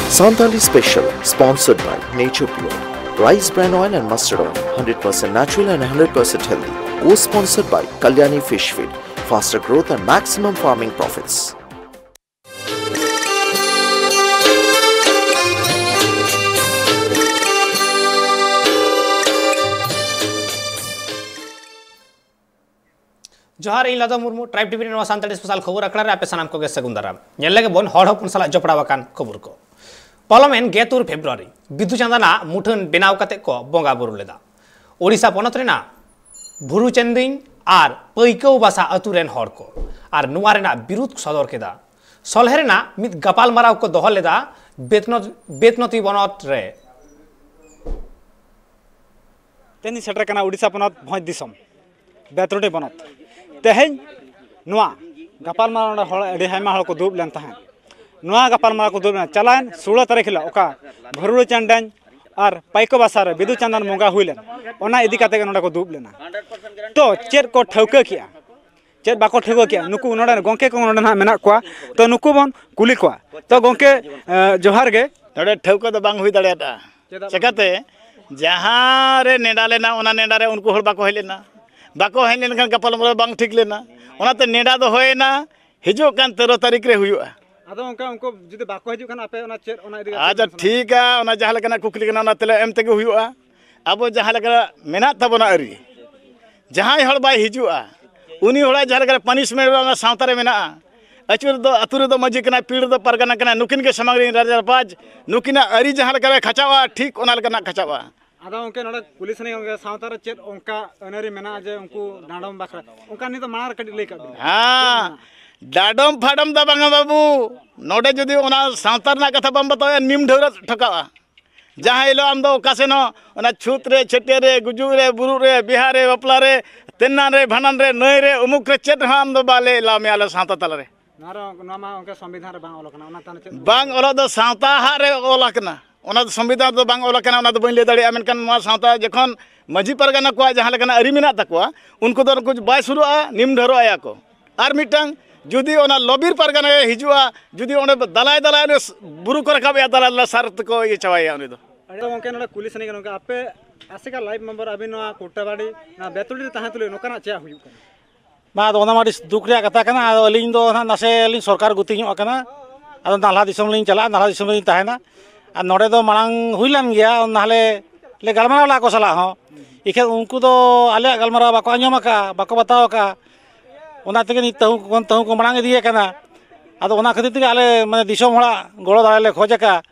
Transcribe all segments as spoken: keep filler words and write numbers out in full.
Santali Special, sponsored by Nature Pure, Rice Bran Oil and Mustard Oil, hundred percent natural and hundred percent healthy. Co-sponsored by Kalyani Fish Feed, faster growth and maximum farming profits. ᱡᱚᱦᱟᱨ, ᱤᱧ ᱞᱟᱫᱚ Murmu, tribe TV ᱨᱮ ᱱᱚᱣᱟ Santali special ᱠᱷᱚᱵᱚᱨ ᱟᱠᱷᱲᱟ ᱨᱮ ᱟᱯᱮ ᱥᱟᱱᱟᱢ ᱠᱚᱜᱮ ᱥᱟᱹᱜᱩᱱ ᱫᱟᱨᱟᱢ᱾ ᱧᱮᱞ ᱞᱮᱜᱮ ᱵᱚᱱ ᱦᱚᱲ ᱦᱚᱯᱚᱱ ᱥᱟᱞᱟᱜ ᱡᱚᱯᱲᱟᱣ ᱟᱠᱟᱱ ᱠᱷᱚᱵᱚᱨ ᱠᱚ᱾ ᱯᱚᱞᱚᱢᱮᱱ ᱜᱮᱛᱩᱨ ᱯᱷᱮᱵᱽᱨᱩᱣᱟᱨᱤ ᱵᱤᱫᱩ ᱪᱟᱸᱫᱟᱱᱟᱜ ᱢᱩᱴᱷᱟᱹᱱ ᱵᱮᱱᱟᱣ ᱠᱟᱛᱮ ᱠᱚ ᱵᱚᱸᱜᱟ ᱵᱩᱨᱩ ᱞᱮᱫᱟ᱾ ᱳᱰᱤᱥᱟ ᱯᱚᱱᱚᱛ ᱨᱮᱱᱟᱜ ᱵᱷᱩᱨᱩ ᱪᱮᱱᱫᱤᱝ ᱟᱨ ᱯᱟᱹᱭᱠᱟᱹᱣ ᱵᱟᱥᱟ ᱟᱹᱛᱩ ᱨᱮᱱ ᱦᱚᱲ ᱠᱚ ᱟᱨ ᱱᱚᱣᱟ ᱨᱮᱱᱟᱜ ᱵᱤᱨᱩᱫᱷ ᱠᱚ ᱥᱚᱫᱚᱨ ᱠᱮᱫᱟ᱾ ᱥᱚᱞᱦᱮ ᱨᱮᱱᱟᱜ ᱢᱤᱫ ᱜᱟᱯᱟᱞᱢᱟᱨᱟᱣ ᱠᱚ ᱫᱚᱦᱚ ᱞᱮᱫᱟ ᱵᱮᱛᱱᱚ-, ᱵᱮᱛᱱᱚᱛᱤ ᱵᱚᱱᱚᱛ ᱨᱮ᱾ ᱛᱮᱦᱮᱧ ᱥᱮᱴᱮᱨ ᱠᱟᱱᱟ ᱩᱰᱤᱥᱟ ᱯᱚᱱᱚᱛ ᱵᱷᱚᱸᱡᱽ ᱫᱤᱥᱚᱢ, ᱵᱮᱛᱨᱚᱴᱤ ᱵᱚᱱᱚᱛ᱾ ᱛᱮᱦᱮᱧ ᱱᱚᱣᱟ ᱜᱟᱯᱟᱞᱢᱟᱨᱟᱣ ᱱᱚᱰᱮ ᱦᱚᱲ, ᱟᱹᱰᱤ ᱟᱭᱢᱟ ᱦᱚᱲ ᱠᱚ ᱫᱩᱲᱩᱵ ᱞᱮᱱ ᱛᱟᱦᱮᱸᱫ᱾ ᱱᱚᱣᱟ ᱜᱟᱯᱟᱞᱢᱟᱨᱟᱣ ᱠᱚ ᱫᱩᱲᱩᱵ ᱞᱮᱱᱟ ᱪᱟᱞᱟᱣᱮᱱ ᱥᱳᱞᱳ ᱛᱟᱹᱨᱤᱠᱷ ᱦᱤᱞᱳᱜ, ᱚᱠᱟ ᱵᱷᱟᱹᱨᱩᱲᱤ ᱪᱟᱱᱰᱟᱧ ᱟᱨ ᱯᱟᱭᱠᱚ ᱵᱟᱥᱟ ᱨᱮ ᱵᱤᱫᱩ ᱪᱟᱸᱫᱟᱱ ᱵᱚᱸᱜᱟ ᱦᱩᱭ ᱞᱮᱱ, ᱚᱱᱟ ᱤᱫᱤ ᱠᱟᱛᱮ ᱜᱮ ᱱᱚᱰᱮ ᱠᱚ ᱫᱩᱲᱩᱵ ᱞᱮᱱᱟ᱾ ᱛᱚ ᱪᱮᱫ ᱠᱚ ᱴᱷᱟᱹᱣᱠᱟᱹ ᱠᱮᱜᱼᱟ, ᱪᱮᱫ ᱵᱟᱠᱚ ᱴᱷᱟᱹᱣᱠᱟᱹ ᱠᱮᱜᱼᱟ, ᱱᱩᱠᱩ ᱱᱚᱰᱮ ᱜᱚᱢᱠᱮ ᱠᱚ ᱱᱚᱰᱮ ᱱᱟᱦᱟᱜ ᱢᱮᱱᱟᱜ ᱠᱚᱣᱟ, ᱛᱚ ᱱᱩᱠᱩ ᱵᱚᱱ ᱠᱩᱞᱤ ᱠᱚᱣᱟ᱾ ᱛᱚ ᱜᱚᱢᱠᱮ, ᱮ, ᱡᱚᱦᱟᱨ ᱜᱮ᱾ ᱱᱚᱰᱮ ᱴᱷᱟᱹᱣᱠᱟᱹ ᱫᱚ ᱵᱟᱝ ᱦᱩᱭ ᱫᱟᱲᱮᱭᱟᱫᱼᱟ᱾ ᱪᱮᱫᱟᱜ ᱵᱟᱝ? ᱪᱮᱠᱟᱛᱮ? ᱡᱟᱦᱟᱸ ᱨᱮ ᱱᱮᱰᱟ ᱞᱮᱱᱟ, ᱚᱱᱟ ᱱᱮᱰᱟ ᱨᱮ ᱩᱱᱠᱩ ᱦᱚᱲ ᱵᱟᱠᱚ ᱦᱮᱡ ᱞᱮᱱᱟ᱾ ᱵᱟᱠᱚ ᱦᱮᱡ ᱞᱮᱱᱠᱷᱟᱱ ᱜᱟᱯᱟᱞᱢᱟᱨᱟᱣ ᱵᱟᱝ ᱴᱷᱤᱠ ᱞᱮᱱᱟ᱾ ᱚᱱᱟᱛᱮ ᱱᱮᱰᱟ ᱫᱚ ᱦᱩᱭᱮᱱᱟ, ᱦᱤᱡᱩᱜ ᱠᱟᱱ ᱛᱮᱨᱚ ᱛᱟᱹᱨᱤᱠᱷ ᱨᱮ ᱦᱩᱭᱩᱜᱼᱟ᱾ ᱟᱫᱚ ᱚᱱᱠᱟ ᱩᱱᱠᱩ ᱡᱩᱫᱤ ᱵᱟᱠᱚ ᱦᱤᱡᱩᱜ ᱠᱷᱟᱱ ᱟᱯᱮ ᱚᱱᱟ ᱪᱮᱫ, ᱚᱱᱟ ᱤᱫᱤ ᱠᱟᱛᱮ ᱟᱪᱪᱷᱟ, ᱪᱮᱫ ᱴᱷᱤᱠᱟ, ᱚᱱᱟ ᱡᱟᱦᱟᱸ ᱞᱮᱠᱟᱱᱟᱜ ᱠᱩᱠᱞᱤ ᱠᱟᱱᱟ, ᱚᱱᱟ ᱛᱮᱞᱟ ᱮᱢ ᱛᱮᱜᱮ ᱦᱩᱭᱩᱜᱼᱟ᱾ ᱟᱵᱚ ᱡᱟᱦᱟᱸ ᱞᱮᱠᱟ ᱢᱮᱱᱟᱜ ᱛᱟᱵᱚᱱᱟ ᱟᱹᱨᱤ, ᱡᱟᱦᱟᱸᱭ ᱦᱚᱲ ᱵᱟᱭ ᱦᱤᱡᱩᱜᱼᱟ, ᱩᱱᱤ ᱦᱚᱲᱟᱜ ᱡᱟᱦᱟᱸ ᱞᱮᱠᱟ ᱯᱟᱱᱤᱥᱢᱮᱱᱴ ᱚᱱᱟ ᱥᱟᱶᱛᱟ ᱨᱮ ᱢᱮᱱᱟᱜᱼᱟ, ᱟᱹᱪᱩ ᱨᱮᱫᱚ ᱟᱹᱛᱩ ᱨᱮᱫᱚ ᱢᱟᱹᱡᱷᱤ ᱠᱟᱱᱟᱭ, ᱯᱤᱲ ᱨᱮᱫᱚ ᱯᱟᱨᱜᱟᱱᱟ ᱠᱟᱱᱟᱭ, ᱱᱩᱠᱤᱱ ᱜᱮ ᱥᱟᱢᱟᱝ ᱨᱮᱱ ᱨᱟᱡᱽ ᱨᱟᱯᱟᱡᱽ, ᱱᱩᱠᱤᱱᱟᱜ ᱟᱹᱨᱤ ᱡᱟᱦᱟᱸ ᱞᱮᱠᱟ ᱨᱮ ᱠᱷᱟᱪᱟᱜᱼᱟ, ᱴᱷᱤᱠ ᱚᱱᱟ ᱞᱮᱠᱟᱱᱟᱜ ᱠᱷᱟᱪᱟᱜᱼᱟ᱾ ᱟᱫᱚ ᱜᱚᱢᱠᱮ, ᱱᱚᱰᱮ ᱠᱩᱞᱤ ᱥᱟᱱᱟᱧ ᱠᱟᱱᱟ, ᱥᱟᱶᱛᱟ ᱨᱮ ᱪᱮᱫ ᱚᱱᱠᱟ ᱟᱹᱱ ᱟᱹᱨᱤ ᱢᱮᱱᱟᱜᱼᱟ ᱡᱮ ᱩᱱᱠᱩ ᱰᱟᱸᱰᱚᱢ ᱵᱟᱠᱷᱨᱟ? ᱚᱱᱠᱟ ᱱᱤᱛ ᱫᱚ ᱢᱟᱲᱟᱝ ᱨᱮ ᱠᱟᱹᱴᱤᱡ ᱞᱟᱹᱭ ᱠᱟᱜ ᱵᱤᱱ᱾ ᱦᱮᱸ, ᱰᱟᱸᱰᱚᱢ ᱯᱷᱟᱰᱚᱢ ᱫᱚ ᱵᱟᱝᱟ ᱵᱟᱹᱵᱩ, ᱱᱚᱰᱮ ᱡᱩᱫᱤ ᱚᱱᱟ ᱥᱟᱶᱛᱟ ᱨᱮᱱᱟᱜ ᱠᱟᱛᱷᱟ ᱵᱟᱢ ᱵᱟᱛᱟᱣᱟ, ᱱᱤᱢ ᱰᱷᱟᱹᱣᱨᱟᱹᱜ ᱴᱷᱚᱠᱟᱣᱟ᱾ ᱡᱟᱦᱟᱸ ᱦᱤᱞᱳᱜ ᱟᱢ ᱫᱚ ᱚᱠᱟ ᱥᱮᱱ ᱦᱚᱸ, ᱚᱱᱟ ᱪᱷᱩᱛ ᱨᱮ, ᱪᱷᱟᱹᱴᱭᱟᱹᱨ ᱨᱮ, ᱜᱩᱡᱩᱜ ᱨᱮ, ᱵᱩᱨᱩᱜ ᱨᱮ, ᱵᱤᱦᱟ ᱨᱮ, ᱵᱟᱯᱞᱟ ᱨᱮ, ᱛᱮᱱᱟᱱ ᱨᱮ, ᱵᱷᱟᱸᱰᱟᱱ ᱨᱮ, ᱱᱟᱹᱭ ᱨᱮ, ᱩᱢᱩᱠ ᱨᱮ, ᱪᱮᱫ ᱦᱚᱸ ᱟᱢ ᱫᱚ ᱵᱟᱞᱮ ᱮᱞᱟᱣ ᱢᱮᱭᱟ ᱟᱞᱮ ᱥᱟᱶᱛᱟ ᱛᱟᱞᱟᱨᱮ᱾ ᱱᱚᱣᱟ ᱨᱮ, ᱱᱚᱣᱟ ᱢᱟ ᱚᱱᱠᱟ ᱥᱚᱝᱵᱤᱫᱷᱟᱱ ᱨᱮ ᱵᱟᱝ ᱚᱞ ᱟᱠᱟᱱᱟ, ᱚᱱᱟ ᱛᱟᱦᱚᱞᱮ ᱪᱮᱫ? ᱵᱟᱝ ᱚᱞᱚᱜ ᱫᱚ ᱥᱟᱶᱛᱟ ᱦᱟᱜ ᱨᱮ ᱚᱞ ᱟᱠᱟᱱᱟ, ᱚᱱᱟ ᱫᱚ ᱥᱚᱝᱵᱤᱫᱷᱟᱱ ᱨᱮᱫᱚ ᱵᱟᱝ ᱚᱞ ᱟᱠᱟᱱᱟ, ᱚᱱᱟ ᱫᱚ ᱵᱟᱹᱧ ᱞᱟᱹᱭ ᱫᱟᱲᱮᱭᱟᱜᱼᱟ᱾ ᱢᱮᱱᱠᱷᱟᱱ ᱱᱚᱣᱟ ᱥᱟᱶᱛᱟ ᱡᱚᱠᱷᱚᱱ ᱢᱟᱹᱡᱷᱤ ᱯᱟᱨᱜᱟᱱᱟ ᱠᱚᱣᱟᱜ ᱡᱟᱦᱟᱸ ᱞᱮᱠᱟᱱᱟᱜ ᱟᱹᱨᱤ ᱢᱮᱱᱟᱜ ᱛᱟᱠᱚᱣᱟ, ᱩᱱᱠᱩ ᱫᱚ ᱩᱱᱠᱩ ᱵᱟᱭ ᱥᱩᱨᱩᱜᱼᱟ, ᱱᱤᱢ ᱰᱷᱟᱹᱨᱚᱜ ᱟᱭᱟ ᱠᱚ᱾ ᱟᱨ ᱢᱤᱫᱴᱟᱝ ᱡᱩᱫᱤ ᱚᱱᱟ ᱞᱚᱵᱤᱨ ᱯᱟᱨᱜᱟᱱᱟ ᱜᱮ ᱦᱤᱡᱩᱜᱼᱟ, ᱡᱩᱫᱤ ᱚᱸᱰᱮ ᱫᱟᱞᱟᱭ ᱫᱟᱞᱟᱭ ᱩᱱᱤ ᱵᱩᱨᱩ ᱠᱚ ᱨᱟᱠᱟᱵᱮᱜᱼᱟ, ᱫᱟᱞᱟᱭ ᱫᱟᱞᱟᱭ ᱥᱟᱨ ᱛᱮᱠᱚ ᱤᱭᱟᱹ ᱪᱟᱵᱟᱭᱮᱭᱟ ᱩᱱᱤ ᱫᱚ᱾ ᱟᱫᱚ ᱜᱚᱢᱠᱮ, ᱱᱚᱰᱮ ᱠᱩᱞᱤ ᱥᱟᱱᱟᱧ ᱠᱟᱱᱟ, ᱜᱚᱢᱠᱮ, ᱟᱯᱮ ᱟᱥᱮᱠᱟ ᱞᱟᱭᱤᱵᱷ ᱢᱮᱢᱵᱟᱨ ᱟᱹᱵᱤᱱ ᱱᱚᱣᱟ ᱠᱳᱴᱟᱵᱟᱲᱤ, ᱱᱚᱣᱟ ᱵᱮᱛᱩᱲᱤ ᱨᱮ ᱛᱟᱦᱮᱸ ᱛᱩᱞᱩᱡ ᱱᱚᱝᱠᱟᱱᱟᱜ ᱪᱮᱫ ᱦᱩᱭᱩᱜ ᱠᱟᱱᱟ? ᱢᱟ, ᱟᱫᱚ ᱚᱱᱟ ᱢᱟ ᱟᱹᱰᱤ ᱫᱩᱠ ᱨᱮᱭᱟᱜ ᱠᱟᱛᱷᱟ ᱠᱟᱱᱟ᱾ ᱟᱫᱚ ᱟᱹᱞᱤᱧ ᱫᱚ ᱱᱟᱦᱟᱜ ᱱᱟᱥᱮ ᱞᱤᱧ ᱥᱚᱨᱠᱟᱨ ᱜᱩᱛᱤ ᱧᱚᱜ ᱟᱠᱟᱱᱟ᱾ ᱟᱫᱚ ᱱᱟᱞᱦᱟ ᱫᱤᱥᱚᱢ ᱞᱤᱧ ᱪᱟᱞᱟᱜᱼᱟ, ᱱᱟᱞᱦᱟ ᱫᱤᱥᱚᱢ ᱞᱤᱧ ᱛᱟᱦᱮᱱᱟ᱾ ᱟᱨ ᱱᱚᱰᱮ ᱫᱚ ᱢᱟᱲᱟᱝ ᱦᱩᱭ ᱞᱮᱱ ᱜᱮᱭᱟ, ᱱᱟᱦᱞᱮ ᱞᱮ ᱜᱟᱞᱢᱟᱨᱟᱣ ᱞᱮᱫ ᱠᱚ ᱥᱟᱞᱟᱜ ᱦᱚᱸ᱾ ᱤᱠᱷᱟᱹᱱ ᱩᱱᱠᱩ ᱫᱚ ᱟᱞᱮᱭᱟᱜ ᱜᱟᱞᱢᱟᱨᱟᱣ ᱵᱟᱠᱚ ᱟᱸᱡᱚᱢ ᱟᱠᱟᱫᱼᱟ, ᱵᱟᱠᱚ ᱵᱟᱛᱟᱣ ᱟᱠᱟᱫᱼᱟ᱾ ᱚᱱᱟ ᱛᱮᱜᱮ ᱱᱤᱛ ᱛᱟᱹᱦᱩ ᱠᱷᱚᱱ ᱛᱟᱹᱦᱩ ᱠᱚ ᱢᱟᱲᱟᱝ ᱤᱫᱤᱭᱮ ᱠᱟᱱᱟ᱾ ᱟᱫᱚ ᱚᱱᱟ ᱠᱷᱟᱹᱛᱤᱨ ᱛᱮᱜᱮ ᱟᱞᱮ, ᱢᱟᱱᱮ, ᱫᱤᱥᱚᱢ ᱦᱚᱲᱟᱜ ᱜᱚᱲᱚ ᱫᱟᱲᱮ ᱞᱮ ᱠᱷᱚᱡᱽ ᱟᱠᱟᱫᱼᱟ,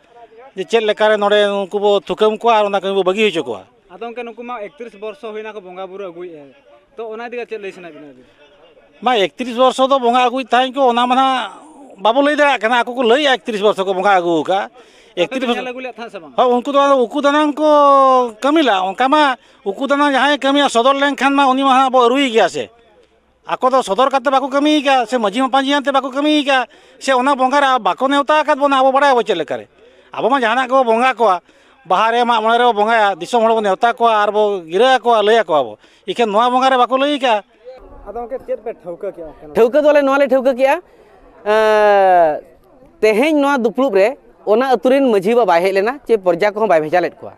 ᱡᱮ ᱪᱮᱫ ᱞᱮᱠᱟᱨᱮ ᱱᱚᱰᱮ ᱩᱱᱠᱩ ᱵᱚ ᱛᱷᱩᱠᱟᱹᱢ ᱠᱚᱣᱟ ᱟᱨ ᱚᱱᱟ ᱠᱟᱹᱢᱤ ᱵᱚ ᱵᱟᱹᱜᱤ ᱦᱚᱪᱚ ᱠᱚᱣᱟ᱾ ᱟᱫᱚ ᱜᱚᱢᱠᱮ, ᱱᱩᱠᱩ ᱢᱟ ᱮᱠᱛᱨᱤᱥ ᱵᱚᱨᱥᱚ ᱦᱩᱭᱱᱟ ᱠᱚ ᱵᱚᱸᱜᱟ ᱵᱩᱨᱩ ᱟᱹᱜᱩᱭᱮᱫᱼᱟ, ᱛᱚ ᱚᱱᱟ ᱤᱫᱤ ᱠᱟᱛᱮ ᱪᱮᱫ ᱞᱟᱹᱭ ᱥᱟᱱᱟᱭᱮᱫ ᱵᱮᱱᱟ ᱟᱹᱵᱤᱱ? ᱢᱟ, ᱮᱠᱛᱨᱤᱥ ᱵᱚᱨᱥᱚ ᱫᱚ ᱵᱚᱸᱜᱟ ᱟᱹᱜᱩᱭᱮᱫ ᱛᱟᱦᱮᱸᱫ ᱠᱚ, ᱚᱱᱟ ᱢᱟ ᱱᱟᱦᱟᱜ ᱵᱟᱵᱚ ᱞᱟᱹᱭ ᱫᱟᱲᱮᱭᱟᱜ ᱠᱟᱱᱟ᱾ ᱟᱠᱚ ᱠᱚ ᱞᱟᱹᱭᱮᱫᱼᱟ ᱮᱠᱛᱨᱤᱥ ᱵᱚᱨᱥᱚ ᱠᱚ ᱵᱚᱸᱜᱟ ᱟᱹᱜᱩ ᱟᱠᱟᱫᱼᱟ᱾ ᱟᱯᱮ ᱯᱮ ᱮᱠᱛᱨᱤᱥ ᱧᱮᱞ ᱵᱚᱨᱥᱚ᱾ ᱟᱹᱜᱩ ᱞᱮᱫ ᱛᱟᱦᱮᱸᱫ ᱥᱮ ᱵᱟᱝ? ᱦᱳᱭ, ᱩᱱᱠᱩ ᱫᱚ ᱟᱫᱚ ᱩᱠᱩ ᱫᱟᱱᱟᱝ ᱠᱚ ᱠᱟᱹᱢᱤ ᱞᱮᱫᱼᱟ᱾ ᱚᱱᱠᱟ ᱢᱟ ᱩᱠᱩ ᱫᱟᱱᱟᱝ ᱡᱟᱦᱟᱸᱭ ᱠᱟᱹᱢᱤᱭᱟ, ᱥᱚᱫᱚᱨ ᱞᱮᱱᱠᱷᱟᱱ ᱢᱟ ᱩᱱᱤ ᱢᱟ ᱦᱟᱸᱜ ᱵᱚ ᱟᱹᱨᱩᱭᱮ ᱜᱮᱭᱟ ᱥᱮ᱾ ᱟᱠᱚ ᱫᱚ ᱥᱚᱫᱚᱨ ᱠᱟᱛᱮ ᱵᱟᱠᱚ ᱠᱟᱹᱢᱤ ᱟᱠᱟᱫ, ᱥᱮ ᱢᱟᱹᱡᱷᱤ ᱢᱟᱯᱟᱡᱷᱤ ᱟᱱᱛᱮ ᱵᱟᱠᱚ ᱠᱟᱹᱢᱤ ᱟᱠᱟᱫ, ᱥᱮ ᱚᱱᱟ ᱵᱚᱸᱜᱟ ᱨᱮ ᱵᱟᱠᱚ ᱱᱮᱣᱛᱟ ᱟᱠᱟᱫ ᱵᱚᱱᱟ, ᱟᱵᱚ ᱵᱟᱲᱟᱭᱟᱵᱚ ᱪᱮᱫ ᱞᱮᱠᱟᱨᱮ? ᱟᱵᱚ ᱢᱟ ᱡᱟᱦᱟᱱᱟᱜ ᱜᱮᱵᱚ ᱵᱚᱸᱜᱟ ᱠᱚᱣᱟ, ᱵᱟᱦᱟ ᱨᱮ, ᱢᱟᱜ ᱢᱚᱬᱮ ᱨᱮᱵᱚ ᱵᱚᱸᱜᱟᱭᱟ, ᱫᱤᱥᱚᱢ ᱦᱚᱲ ᱵᱚ ᱱᱮᱣᱛᱟ ᱠᱚᱣᱟ ᱟᱨ ᱵᱚ ᱜᱤᱨᱟᱹ ᱟᱠᱚᱣᱟ, ᱞᱟᱹᱭ ᱟᱠᱚᱣᱟ ᱵᱚ᱾ ᱤᱠᱷᱟᱹᱱ ᱱᱚᱣᱟ ᱵᱚᱸᱜᱟ ᱨᱮ ᱵᱟᱠᱚ ᱞᱟᱹᱭ ᱟᱠᱟᱫ᱾ ᱟᱫᱚ ᱜᱚᱢᱠᱮ, ᱪᱮᱫ ᱯᱮ ᱴᱷᱟᱹᱣᱠᱟᱹ ᱠᱮᱜᱼᱟ ᱚᱱᱠᱟᱱᱟᱜ? ᱴᱷᱟᱹᱣᱠᱟᱹ ᱫᱚ ᱟᱞᱮ ᱱᱚᱣᱟ ᱞᱮ ᱴᱷᱟᱹᱣᱠᱟᱹ ᱠᱮᱜᱼᱟ, ᱮᱸ, ᱛᱮᱦᱮᱧ ᱱᱚᱣᱟ ᱫᱩᱯᱲᱩᱵ ᱨᱮ ᱚᱱᱟ ᱟᱹᱛᱩ ᱨᱮᱱ ᱢᱟᱹᱡᱷᱤ ᱵᱟ ᱵᱟᱭ ᱦᱮᱡ ᱞᱮᱱᱟ, ᱪᱮ ᱯᱨᱚᱡᱟ ᱠᱚᱦᱚᱸ ᱵᱟᱭ ᱵᱷᱮᱡᱟ ᱞᱮᱫ ᱠᱚᱣᱟ᱾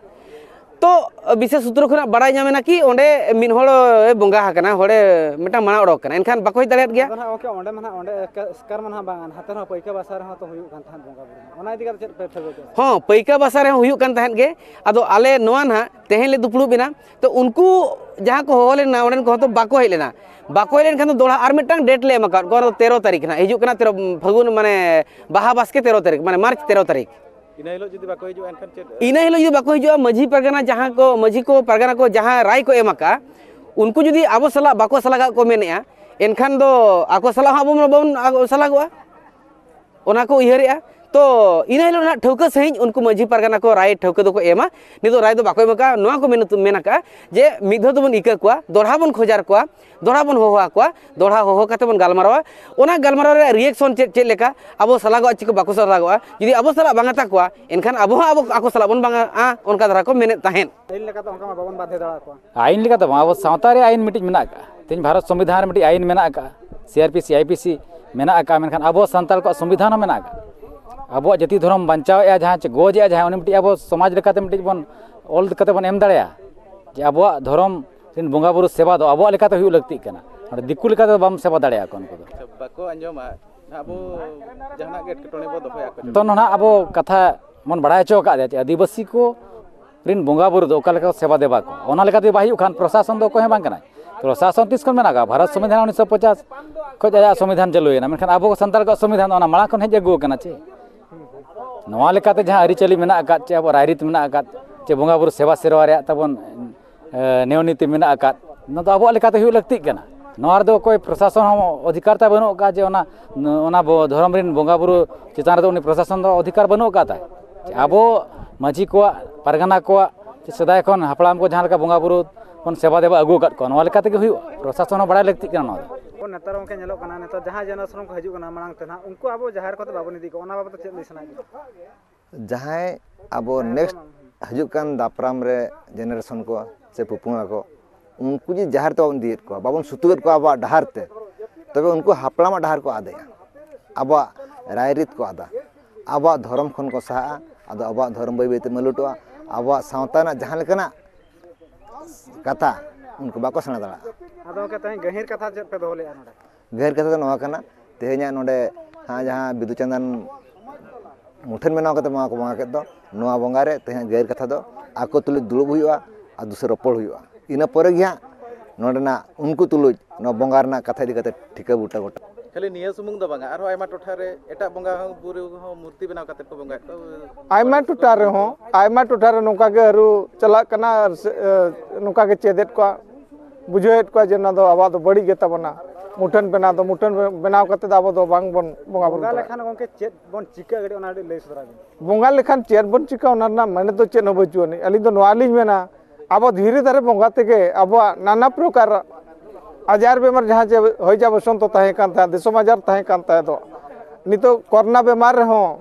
ᱛᱚ ᱵᱤᱥᱮᱥ ᱥᱩᱛᱨᱚ ᱠᱷᱚᱱᱟᱜ ᱵᱟᱲᱟᱭ ᱧᱟᱢ ᱮᱱᱟ ᱠᱤ ᱚᱸᱰᱮ ᱢᱤᱫ ᱦᱚᱲ ᱮ ᱵᱚᱸᱜᱟ ᱟᱠᱟᱱᱟ, ᱦᱚᱲᱮ ᱢᱤᱫᱴᱟᱝ ᱢᱟᱲᱟᱝ ᱚᱰᱚᱠ ᱟᱠᱟᱱᱟ, ᱮᱱᱠᱷᱟᱱ ᱵᱟᱠᱚ ᱦᱮᱡ ᱫᱟᱲᱮᱭᱟᱫ ᱜᱮᱭᱟ᱾ ᱟᱫᱚ ᱱᱟᱦᱟᱜ ᱜᱚᱢᱠᱮ, ᱚᱸᱰᱮ ᱢᱟ ᱱᱟᱦᱟᱜ ᱚᱸᱰᱮ ᱮᱥᱠᱟᱨ ᱢᱟ ᱱᱟᱦᱟᱜ ᱵᱟᱝ, ᱱᱟᱛᱮ ᱨᱮᱦᱚᱸ ᱯᱟᱹᱭᱠᱟᱹ ᱵᱟᱥᱟ ᱨᱮᱦᱚᱸ ᱛᱚ ᱦᱩᱭᱩᱜ ᱠᱟᱱ ᱛᱟᱦᱮᱸᱫ ᱵᱚᱸᱜᱟ ᱵᱩᱨᱩ ᱢᱟ᱾ ᱚᱱᱟ ᱤᱫᱤ ᱠᱟᱛᱮ ᱪᱮᱫ ᱯᱮ ᱴᱷᱟᱹᱣᱠᱟᱹ ᱠᱮᱫᱟ? ᱦᱚᱸ, ᱯᱟᱹᱭᱠᱟᱹ ᱵᱟᱥᱟ ᱨᱮᱦᱚᱸ ᱦᱩᱭᱩᱜ ᱠᱟᱱ ᱛᱟᱦᱮᱸᱫ ᱜᱮ᱾ ᱟᱫᱚ ᱟᱞᱮ ᱱᱚᱣᱟ ᱱᱟᱦᱟᱜ ᱛᱮᱦᱮᱧ ᱞᱮ ᱫᱩᱯᱲᱩᱵ ᱮᱱᱟ, ᱛᱚ ᱩᱱᱠᱩ ᱡᱟᱦᱟᱸ ᱠᱚ ᱦᱚᱦᱚ ᱞᱮᱱᱟ, ᱚᱸᱰᱮᱱ ᱠᱚ ᱦᱚᱸᱛᱚ ᱵᱟᱠᱚ ᱦᱮᱡ ᱞᱮᱱᱟ᱾ ᱵᱟᱠᱚ ᱦᱮᱡ ᱞᱮᱱᱠᱷᱟᱱ ᱫᱚ ᱫᱚᱦᱲᱟ ᱟᱨ ᱢᱤᱫᱴᱟᱝ ᱰᱮᱴ ᱞᱮ ᱮᱢ ᱟᱠᱟᱫ ᱠᱚᱣᱟ, ᱚᱱᱟ ᱫᱚ ᱛᱮᱨᱚ ᱛᱟᱹᱨᱤᱠᱷ ᱱᱟᱦᱟᱜ ᱦᱤᱡᱩᱜ ᱠᱟᱱᱟ, ᱛᱮᱨᱚ ᱯᱷᱟᱹᱜᱩᱱ, ᱢᱟᱱᱮ ᱵᱟᱦᱟ ᱵᱟᱥᱠᱮ ᱛᱮᱨᱚ ᱛᱟᱹᱨᱤᱠᱷ, ᱢᱟᱱᱮ ᱢᱟᱨᱪ ᱛᱮᱨᱚ ᱛᱟᱹᱨᱤᱠᱷ᱾ ᱤᱱᱟᱹ ᱦᱤᱞᱳᱜ ᱡᱩᱫᱤ ᱵᱟᱠᱚ ᱦᱤᱡᱩᱜᱼᱟ, ᱮᱱᱠᱷᱟᱱ ᱪᱮᱫ? ᱤᱱᱟᱹ ᱦᱤᱞᱳᱜ ᱡᱩᱫᱤ ᱵᱟᱠᱚ ᱦᱤᱡᱩᱜᱼᱟ, ᱢᱟᱹᱡᱷᱤ ᱯᱟᱨᱜᱟᱱᱟ ᱡᱟᱦᱟᱸ ᱠᱚ, ᱢᱟᱹᱡᱷᱤ ᱠᱚ ᱯᱟᱨᱜᱟᱱᱟ ᱠᱚ ᱡᱟᱦᱟᱸ ᱨᱟᱭ ᱠᱚ ᱮᱢ ᱟᱠᱟᱫᱼᱟ, ᱩᱱᱠᱩ ᱡᱩᱫᱤ ᱟᱵᱚ ᱥᱟᱞᱟᱜ ᱵᱟᱠᱚ ᱥᱟᱞᱟᱜᱟᱜ ᱠᱚ ᱢᱮᱱᱮᱫᱼᱟ, ᱮᱱᱠᱷᱟᱱ ᱫᱚ ᱟᱠᱚ ᱥᱟᱞᱟᱜ ᱦᱚᱸ ᱟᱵᱚ ᱢᱟ ᱵᱟᱵᱚᱱ ᱥᱟᱞᱟᱜᱚᱜᱼᱟ᱾ ᱚᱱᱟ ᱠᱚ ᱩᱭᱦᱟᱹᱨᱮᱜᱼᱟ᱾ ᱛᱚ ᱤᱱᱟᱹ ᱦᱤᱞᱳᱜ ᱱᱟᱦᱟᱜ ᱴᱷᱟᱹᱣᱠᱟᱹ ᱥᱟᱺᱦᱤᱡ ᱩᱱᱠᱩ ᱢᱟᱹᱡᱷᱤ ᱯᱟᱨᱜᱟᱱᱟ ᱠᱚ ᱨᱟᱭ ᱴᱷᱟᱹᱣᱠᱟᱹ ᱫᱚᱠᱚ ᱮᱢᱟ᱾ ᱱᱤᱛᱚᱜ ᱨᱟᱭ ᱫᱚ ᱵᱟᱠᱚ ᱮᱢ ᱟᱠᱟᱫᱼᱟ᱾ ᱱᱚᱣᱟ ᱠᱚ ᱢᱮᱱ, ᱢᱮᱱ ᱟᱠᱟᱫᱼᱟ ᱡᱮ ᱢᱤᱫ ᱫᱷᱟᱣ ᱫᱚᱵᱚᱱ ᱤᱠᱟᱹ ᱠᱚᱣᱟ, ᱫᱚᱦᱲᱟ ᱵᱚᱱ ᱠᱷᱚᱡᱟᱨ ᱠᱚᱣᱟ, ᱫᱚᱦᱲᱟ ᱵᱚᱱ ᱦᱚᱦᱚ ᱟᱠᱚᱣᱟ, ᱫᱚᱦᱲᱟ ᱦᱚᱦᱚ ᱠᱟᱛᱮ ᱵᱚᱱ ᱜᱟᱞᱢᱟᱨᱟᱣᱟ᱾ ᱚᱱᱟ ᱜᱟᱞᱢᱟᱨᱟᱣ ᱨᱮᱭᱟᱜ ᱨᱤᱭᱮᱠᱥᱚᱱ ᱪᱮᱫ, ᱪᱮᱫ ᱞᱮᱠᱟ, ᱟᱵᱚ ᱥᱟᱞᱟᱜᱚᱜᱼᱟ ᱪᱮ ᱠᱚ ᱵᱟᱠᱚ ᱥᱟᱞᱟᱜᱚᱜᱼᱟ᱾ ᱡᱩᱫᱤ ᱟᱵᱚ ᱥᱟᱞᱟᱜ ᱵᱟᱝ ᱟ ᱛᱟᱠᱚᱣᱟ, ᱮᱱᱠᱷᱟᱱ ᱟᱵᱚ ᱦᱚᱸ ᱟᱵᱚ, ᱟᱠᱚ ᱥᱟᱞᱟᱜ ᱵᱚᱱ ᱵᱟᱝ ᱟ, ᱚᱱᱠᱟ ᱫᱷᱟᱨᱟ ᱠᱚ ᱢᱮᱱᱮᱫ ᱛᱟᱦᱮᱸᱫ᱾ ᱟᱹᱭᱤᱱ ᱞᱮᱠᱟᱛᱮ ᱚᱱᱠᱟ ᱢᱟ ᱵᱟᱵᱚᱱ ᱵᱟᱫᱷᱭᱚ ᱫᱟᱲᱮ ᱟᱠᱚᱣᱟ᱾ ᱟᱹᱭᱤᱱ ᱞᱮᱠᱟᱛᱮ ᱵᱟᱝ, ᱟᱵᱚ ᱥᱟᱶᱛᱟ ᱨᱮ ᱟᱹᱭᱤᱱ ᱢᱤᱫᱴᱤᱡ ᱢᱮᱱᱟᱜ ᱟᱠᱟᱫᱼᱟ᱾ ᱛᱮᱦᱮᱧ ᱵᱷᱟᱨᱚᱛ ᱥᱚᱝᱵᱤᱫᱷᱟᱱ ᱨᱮ ᱢᱤᱫᱴᱤᱡ ᱟᱹᱭᱤᱱ ᱢᱮᱱᱟᱜ ᱟᱠᱟᱫᱼᱟ, ᱥᱤ ᱟᱨ P C, I P C. ᱢᱮᱱᱟᱜ ᱟᱠᱟᱫᱼᱟ, ᱢᱮᱱᱠᱷᱟᱱ ᱟᱵᱚ ᱥᱟᱱᱛᱟᱲ ᱠᱚᱣᱟᱜ ᱥᱚᱝᱵᱤᱫᱷᱟᱱ ᱦᱚᱸ ᱢᱮᱱᱟᱜ ᱟᱠᱟᱫᱼᱟ᱾ ᱟᱵᱚᱣᱟᱜ ᱡᱟᱹᱛᱤ ᱫᱷᱚᱨᱚᱢ ᱵᱟᱧᱪᱟᱣᱮᱫᱼᱟ ᱡᱟᱦᱟᱸᱭ ᱪᱮ ᱜᱚᱡᱮᱫᱼᱟ ᱡᱟᱦᱟᱸᱭ, ᱩᱱᱤ ᱢᱤᱫᱴᱤᱡ ᱟᱵᱚ ᱥᱚᱢᱟᱡᱽ ᱞᱮᱠᱟᱛᱮ ᱢᱤᱫᱴᱤᱡ ᱵᱚᱱ ᱚᱞ ᱠᱟᱛᱮ ᱵᱚᱱ ᱮᱢ ᱫᱟᱲᱮᱭᱟᱜᱼᱟ ᱡᱮ ᱟᱵᱚᱣᱟᱜ ᱫᱷᱚᱨᱚᱢ ᱨᱮᱱ ᱵᱚᱸᱜᱟ ᱵᱩᱨᱩ ᱥᱮᱵᱟ ᱫᱚ ᱟᱵᱚᱣᱟᱜ ᱞᱮᱠᱟᱛᱮ ᱦᱩᱭᱩᱜ ᱞᱟᱹᱠᱛᱤᱜ ᱠᱟᱱᱟ᱾ ᱱᱚᱰᱮ ᱫᱤᱠᱩ ᱞᱮᱠᱟᱛᱮ ᱫᱚ ᱵᱟᱢ ᱥᱮᱵᱟ ᱫᱟᱲᱮᱭᱟᱠᱚᱣᱟ ᱩᱱᱠᱩ ᱫᱚ᱾ ᱟᱪᱪᱷᱟ, ᱵᱟᱠᱚ ᱟᱸᱡᱚᱢᱟ᱾ ᱟᱵᱚ ᱡᱟᱦᱟᱱᱟᱜ ᱜᱮ ᱮᱴᱠᱮᱴᱚᱬᱮ ᱵᱚ ᱫᱚᱦᱚᱭᱟ ᱟᱠᱚ ᱴᱷᱮᱱ᱾ ᱛᱚ ᱱᱚᱣᱟ ᱟᱵᱚ ᱠᱟᱛᱷᱟ ᱵᱚᱱ ᱵᱟᱲᱟᱭ ᱦᱚᱪᱚ ᱟᱠᱟᱫ ᱡᱮ ᱟᱹᱫᱤᱵᱟᱹᱥᱤ ᱠᱚ ᱨᱮᱱ ᱵᱚᱸᱜᱟ ᱵᱩᱨᱩ ᱫᱚ ᱚᱠᱟ ᱞᱮᱠᱟ ᱠᱚ ᱥᱮᱵᱟ ᱫᱮᱵᱟ ᱠᱚᱣᱟ, ᱚᱱᱟ ᱞᱮᱠᱟᱛᱮ ᱵᱟᱭ ᱦᱩᱭᱩᱜ ᱠᱷᱟᱱ ᱯᱨᱚᱥᱟᱥᱚᱱ ᱫᱚ ᱚᱠᱚᱭ ᱦᱚᱸ ᱵᱟᱝ ᱠᱟᱱᱟᱭ᱾ ᱯᱨᱚᱥᱟᱥᱚᱱ ᱛᱤᱥ ᱠᱷᱚᱱ ᱢᱮᱱᱟᱜ ᱟᱠᱟᱫᱼᱟ? ᱵᱷᱟᱨᱚᱛ ᱥᱚᱝᱵᱤᱫᱷᱟᱱ ᱩᱱᱤᱥᱥᱚ ᱯᱚᱪᱟᱥ ᱠᱷᱚᱱ ᱟᱭᱟᱜ ᱥᱚᱝᱵᱤᱫᱷᱟᱱ ᱪᱟᱹᱞᱩᱭᱮᱱᱟ, ᱢᱮᱱᱠᱷᱟᱱ ᱟᱵᱚ ᱥᱟᱱᱛᱟᱲ ᱠᱚᱣᱟᱜ ᱥᱚᱝᱵᱤᱫᱷᱟᱱ ᱫᱚ ᱚᱱᱟ ᱢᱟᱲᱟᱝ ᱠᱷᱚᱱ ᱦᱮᱡ ᱟᱹᱜᱩ ᱟᱠᱟᱱᱟ ᱪᱮ? ᱱᱚᱣᱟ ᱞᱮᱠᱟᱛᱮ ᱡᱟᱦᱟᱸ ᱟᱹᱨᱤᱪᱟᱹᱞᱤ ᱢᱮᱱᱟᱜ ᱟᱠᱟᱫ ᱪᱮ ᱟᱵᱚᱣᱟᱜ ᱨᱟᱭᱨᱤᱛ ᱢᱮᱱᱟᱜ ᱟᱠᱟᱫ ᱪᱮ ᱵᱚᱸᱜᱟ ᱵᱩᱨᱩ ᱥᱮᱵᱟ ᱥᱮᱨᱣᱟ ᱨᱮᱭᱟᱜ ᱛᱟᱵᱚᱱ, ᱮ, ᱱᱤᱭᱚᱢ ᱱᱤᱛᱤ ᱢᱮᱱᱟᱜ ᱟᱠᱟᱫ, ᱱᱚᱣᱟ ᱫᱚ ᱟᱵᱚᱣᱟᱜ ᱞᱮᱠᱟᱛᱮ ᱦᱩᱭᱩᱜ ᱞᱟᱹᱠᱛᱤᱜ ᱠᱟᱱᱟ᱾ ᱱᱚᱣᱟ ᱨᱮᱫᱚ ᱚᱠᱚᱭ ᱯᱨᱚᱥᱟᱥᱚᱱ ᱦᱚᱸ ᱚᱫᱷᱤᱠᱟᱨ ᱛᱟᱭ ᱵᱟᱹᱱᱩᱜ ᱟᱠᱟᱫ ᱡᱮ ᱚᱱᱟ, ᱚᱱᱟ ᱵᱚ-, ᱫᱷᱚᱨᱚᱢ ᱨᱮᱱ ᱵᱚᱸᱜᱟ ᱵᱩᱨᱩ ᱪᱮᱛᱟᱱ ᱨᱮᱫᱚ ᱩᱱᱤ ᱯᱨᱚᱥᱟᱥᱚᱱ ᱫᱚ ᱚᱫᱷᱤᱠᱟᱨ ᱵᱟᱹᱱᱩᱜ ᱟᱠᱟᱫ ᱛᱟᱭ᱾ ᱟᱵᱚ ᱢᱟᱹᱡᱷᱤ ᱠᱚᱣᱟᱜ, ᱯᱟᱨᱜᱟᱱᱟ ᱠᱚᱣᱟᱜ, ᱥᱮᱫᱟᱭ ᱠᱷᱚᱱ ᱦᱟᱯᱲᱟᱢ ᱠᱚ ᱡᱟᱦᱟᱸ ᱞᱮᱠᱟ ᱵᱚᱸᱜᱟ ᱵᱩᱨᱩ ᱵᱚᱱ ᱥᱮᱵᱟ ᱫᱮᱵᱟ ᱟᱹᱜᱩ ᱟᱠᱟᱫ ᱠᱚᱣᱟ, ᱱᱚᱣᱟ ᱞᱮᱠᱟ ᱛᱮᱜᱮ ᱦᱩᱭᱩᱜᱼᱟ᱾ ᱯᱨᱚᱥᱟᱥᱚᱱ ᱦᱚᱸ ᱵᱟᱲᱟᱭ ᱞᱟᱹᱠᱛᱤᱜ ᱠᱟᱱᱟ ᱱᱚᱣᱟ ᱫᱚ᱾ ᱱᱮᱛᱟᱨ ᱜᱚᱝᱠᱮ ᱧᱮᱞᱚᱜ ᱠᱟᱱᱟ, ᱱᱮᱛᱟᱨ ᱡᱟᱦᱟᱸ ᱡᱮᱱᱟᱨᱮᱥᱚᱱ ᱠᱚ ᱦᱤᱡᱩᱜ ᱠᱟᱱᱟ ᱢᱟᱲᱟᱝ ᱛᱮ ᱱᱟᱦᱟᱜ, ᱩᱱᱠᱩ ᱟᱵᱚ ᱡᱟᱦᱮᱨ ᱠᱚᱛᱮ ᱵᱟᱵᱚᱱ ᱤᱫᱤ ᱠᱚᱣᱟ, ᱚᱱᱟ ᱵᱟᱵᱚᱫ ᱛᱮ ᱪᱮᱫ ᱞᱟᱹᱭ ᱥᱟᱱᱟᱭᱮᱫ ᱵᱤᱱᱟ? ᱡᱟᱦᱟᱸᱭ ᱟᱵᱚ next ᱦᱤᱡᱩᱜ ᱠᱟᱱ ᱫᱟᱯᱨᱟᱢ ᱨᱮ ᱡᱮᱱᱟᱨᱮᱥᱚᱱ ᱠᱚ ᱥᱮ ᱯᱚᱯᱚᱝᱲᱟ ᱠᱚ, ᱩᱱᱠᱩ ᱡᱩᱫᱤ ᱡᱟᱦᱮᱨ ᱛᱮ ᱵᱟᱵᱚᱱ ᱤᱫᱤᱭᱮᱫ ᱠᱚᱣᱟ, ᱵᱟᱵᱚᱱ ᱥᱩᱛᱩᱜᱮᱫ ᱠᱚᱣᱟ ᱟᱵᱚᱣᱟᱜ ᱰᱟᱦᱟᱨ ᱛᱮ, ᱛᱚᱵᱮ ᱩᱱᱠᱩ ᱦᱟᱯᱲᱟᱢᱟᱜ ᱰᱟᱦᱟᱨ ᱠᱚ ᱟᱫᱮᱜᱼᱟ, ᱟᱵᱚᱣᱟᱜ ᱨᱟᱭᱨᱤᱛ ᱠᱚ ᱟᱫᱟ, ᱟᱵᱚᱣᱟᱜ ᱫᱷᱚᱨᱚᱢ ᱠᱷᱚᱱ ᱠᱚ ᱥᱟᱦᱟᱜᱼᱟ᱾ ᱟᱫᱚ ᱟᱵᱚᱣᱟᱜ ᱫᱷᱚᱨᱚᱢ ᱵᱟᱹᱭ ᱵᱟᱹᱭᱛᱮ ᱢᱟᱹᱞᱩᱴᱚᱜᱼᱟ᱾ ᱟᱵᱚᱣᱟᱜ ᱥᱟᱶᱛᱟ ᱨᱮᱱᱟᱜ ᱡᱟᱦᱟᱸ ᱞᱮᱠᱟᱱᱟᱜ ᱠᱟᱛᱷᱟ ᱩᱱᱠᱩ ᱵᱟᱠᱚ ᱥᱮᱬᱟ ᱫᱟᱲᱮᱭᱟᱜᱼᱟ᱾ ᱟᱫᱚ ᱜᱚᱢᱠᱮ, ᱛᱮᱦᱮᱧ ᱜᱟᱹᱦᱤᱨ ᱠᱟᱛᱷᱟ ᱪᱮᱫ ᱯᱮ ᱫᱚᱦᱚ ᱞᱮᱫᱼᱟ ᱱᱚᱰᱮ? ᱜᱟᱹᱦᱤᱨ ᱠᱟᱛᱷᱟ ᱫᱚ ᱱᱚᱣᱟ ᱠᱟᱱᱟ, ᱛᱮᱦᱮᱧᱟᱜ ᱱᱚᱰᱮ ᱦᱟᱸᱜ ᱡᱟᱦᱟᱸ ᱵᱤᱫᱩ ᱪᱟᱸᱫᱟᱱ ᱢᱩᱴᱷᱟᱹᱱ ᱵᱮᱱᱟᱣ ᱠᱟᱛᱮ ᱵᱚᱸᱜᱟ ᱠᱚ ᱵᱚᱸᱜᱟ ᱠᱮᱫ ᱫᱚ, ᱱᱚᱣᱟ ᱵᱚᱸᱜᱟ ᱨᱮ ᱛᱮᱦᱮᱧ ᱜᱟᱹᱦᱤᱨ ᱠᱟᱛᱷᱟ ᱫᱚ ᱟᱠᱚ ᱛᱩᱞᱩᱡ ᱫᱩᱲᱩᱵ ᱦᱩᱭᱩᱜᱼᱟ ᱟᱨ ᱫᱩᱥᱨᱟ ᱨᱚᱯᱚᱲ ᱦᱩᱭᱩᱜᱼᱟ᱾ ᱤᱱᱟᱹ ᱯᱚᱨᱮ ᱜᱮ ᱦᱟᱸᱜ ᱱᱚᱰᱮᱱᱟᱜ ᱩᱱᱠᱩ ᱛᱩᱞᱩᱡ ᱱᱚᱣᱟ ᱵᱚᱸᱜᱟ ᱨᱮᱱᱟᱜ ᱠᱟᱛᱷᱟ ᱤᱫᱤ ᱠᱟᱛᱮ ᱴᱷᱤᱠᱟᱹ ᱵᱩᱴᱟᱹ ᱜᱚᱴᱟ᱾ ᱠᱷᱟᱹᱞᱤ ᱱᱤᱭᱟᱹ ᱥᱩᱢᱩᱝ ᱫᱚ ᱵᱟᱝᱟ, ᱟᱨᱦᱚᱸ ᱟᱭᱢᱟ ᱴᱚᱴᱷᱟ ᱨᱮ ᱮᱴᱟᱜ ᱵᱚᱸᱜᱟ ᱦᱚᱸ, ᱵᱩᱨᱩ ᱦᱚᱸ ᱢᱩᱨᱛᱤ ᱵᱮᱱᱟᱣ ᱠᱟᱛᱮ ᱠᱚ ᱵᱚᱸᱜᱟᱭᱮᱫ ᱠᱚᱣᱟ᱾ ᱟᱭᱢᱟ ᱴᱚᱴᱷᱟ ᱨᱮᱦᱚᱸ, ᱟᱭᱢᱟ ᱴᱚᱴᱷᱟ ᱨᱮ ᱱᱚᱝᱠᱟ ᱜᱮ ᱟᱹᱨᱩ ᱪᱟᱞᱟᱜ ᱠᱟᱱᱟ ᱟᱨ ᱥᱮ, ᱮ, ᱱᱚᱝᱠᱟ ᱜᱮ ᱪᱮᱫᱮᱫ ᱠᱚᱣᱟ, ᱵᱩᱡᱷᱟᱹᱣᱮᱫ ᱠᱚᱣᱟ ᱡᱮ ᱱᱚᱣᱟ ᱫᱚ ᱟᱵᱚᱣᱟᱜ ᱫᱚ ᱵᱟᱹᱲᱤᱡ ᱜᱮ ᱛᱟᱵᱚᱱᱟ᱾ ᱢᱩᱴᱷᱟᱹᱱ ᱵᱮᱱᱟᱣ ᱫᱚ, ᱢᱩᱴᱷᱟᱹᱱ ᱵᱮᱱᱟᱣ ᱠᱟᱛᱮ ᱫᱚ ᱟᱵᱚ ᱫᱚ ᱵᱟᱝ ᱵᱚᱱ ᱵᱚᱸᱜᱟ ᱵᱩᱨᱩ ᱵᱚᱸᱜᱟ ᱫᱟᱲᱮᱭᱟᱜᱼᱟ᱾ ᱞᱮᱠᱷᱟᱱ ᱜᱚᱢᱠᱮ ᱪᱮᱫ ᱵᱚᱱ ᱪᱤᱠᱟᱹ, ᱠᱟᱹᱴᱤᱡ ᱚᱱᱟ ᱠᱟᱹᱴᱤᱡ ᱞᱟᱹᱭ ᱥᱚᱫᱚᱨ ᱟᱵᱤᱱ᱾ ᱵᱚᱸᱜᱟ ᱞᱮᱠᱷᱟᱱ ᱪᱮᱫ ᱵᱚᱱ ᱪᱤᱠᱟᱹ, ᱚᱱᱟ ᱨᱮᱱᱟᱜ ᱢᱮᱱᱮᱫ ᱫᱚ ᱪᱮᱫ ᱦᱚᱸ ᱵᱟᱹᱪᱩᱜ ᱟᱹᱱᱤᱡ᱾ ᱟᱹᱞᱤᱧ ᱫᱚ ᱱᱚᱣᱟ ᱞᱤᱧ ᱢᱮᱱᱟ, ᱟᱵᱚ ᱫᱷᱤᱨᱤ ᱫᱟᱨᱮ ᱵᱚᱸᱜᱟ ᱛᱮᱜᱮ ᱟᱵᱚᱣᱟᱜ ᱱᱟᱱᱟ ᱯᱨᱚᱠᱟᱨ ᱟᱡᱟᱨ ᱵᱮᱢᱟᱨ, ᱡᱟᱦᱟᱸ ᱡᱮ ᱦᱚᱭ ᱡᱟ ᱵᱚᱥᱚᱱᱛᱚ ᱛᱟᱦᱮᱸ ᱠᱟᱱ ᱛᱟᱦᱮᱸᱫ, ᱫᱤᱥᱚᱢ ᱟᱡᱟᱨ ᱛᱟᱦᱮᱸ ᱠᱟᱱ ᱛᱟᱦᱮᱸᱫ ᱫᱚ, ᱱᱤᱛᱚᱜ ᱠᱚᱨᱳᱱᱟ ᱵᱮᱢᱟᱨ ᱨᱮᱦᱚᱸ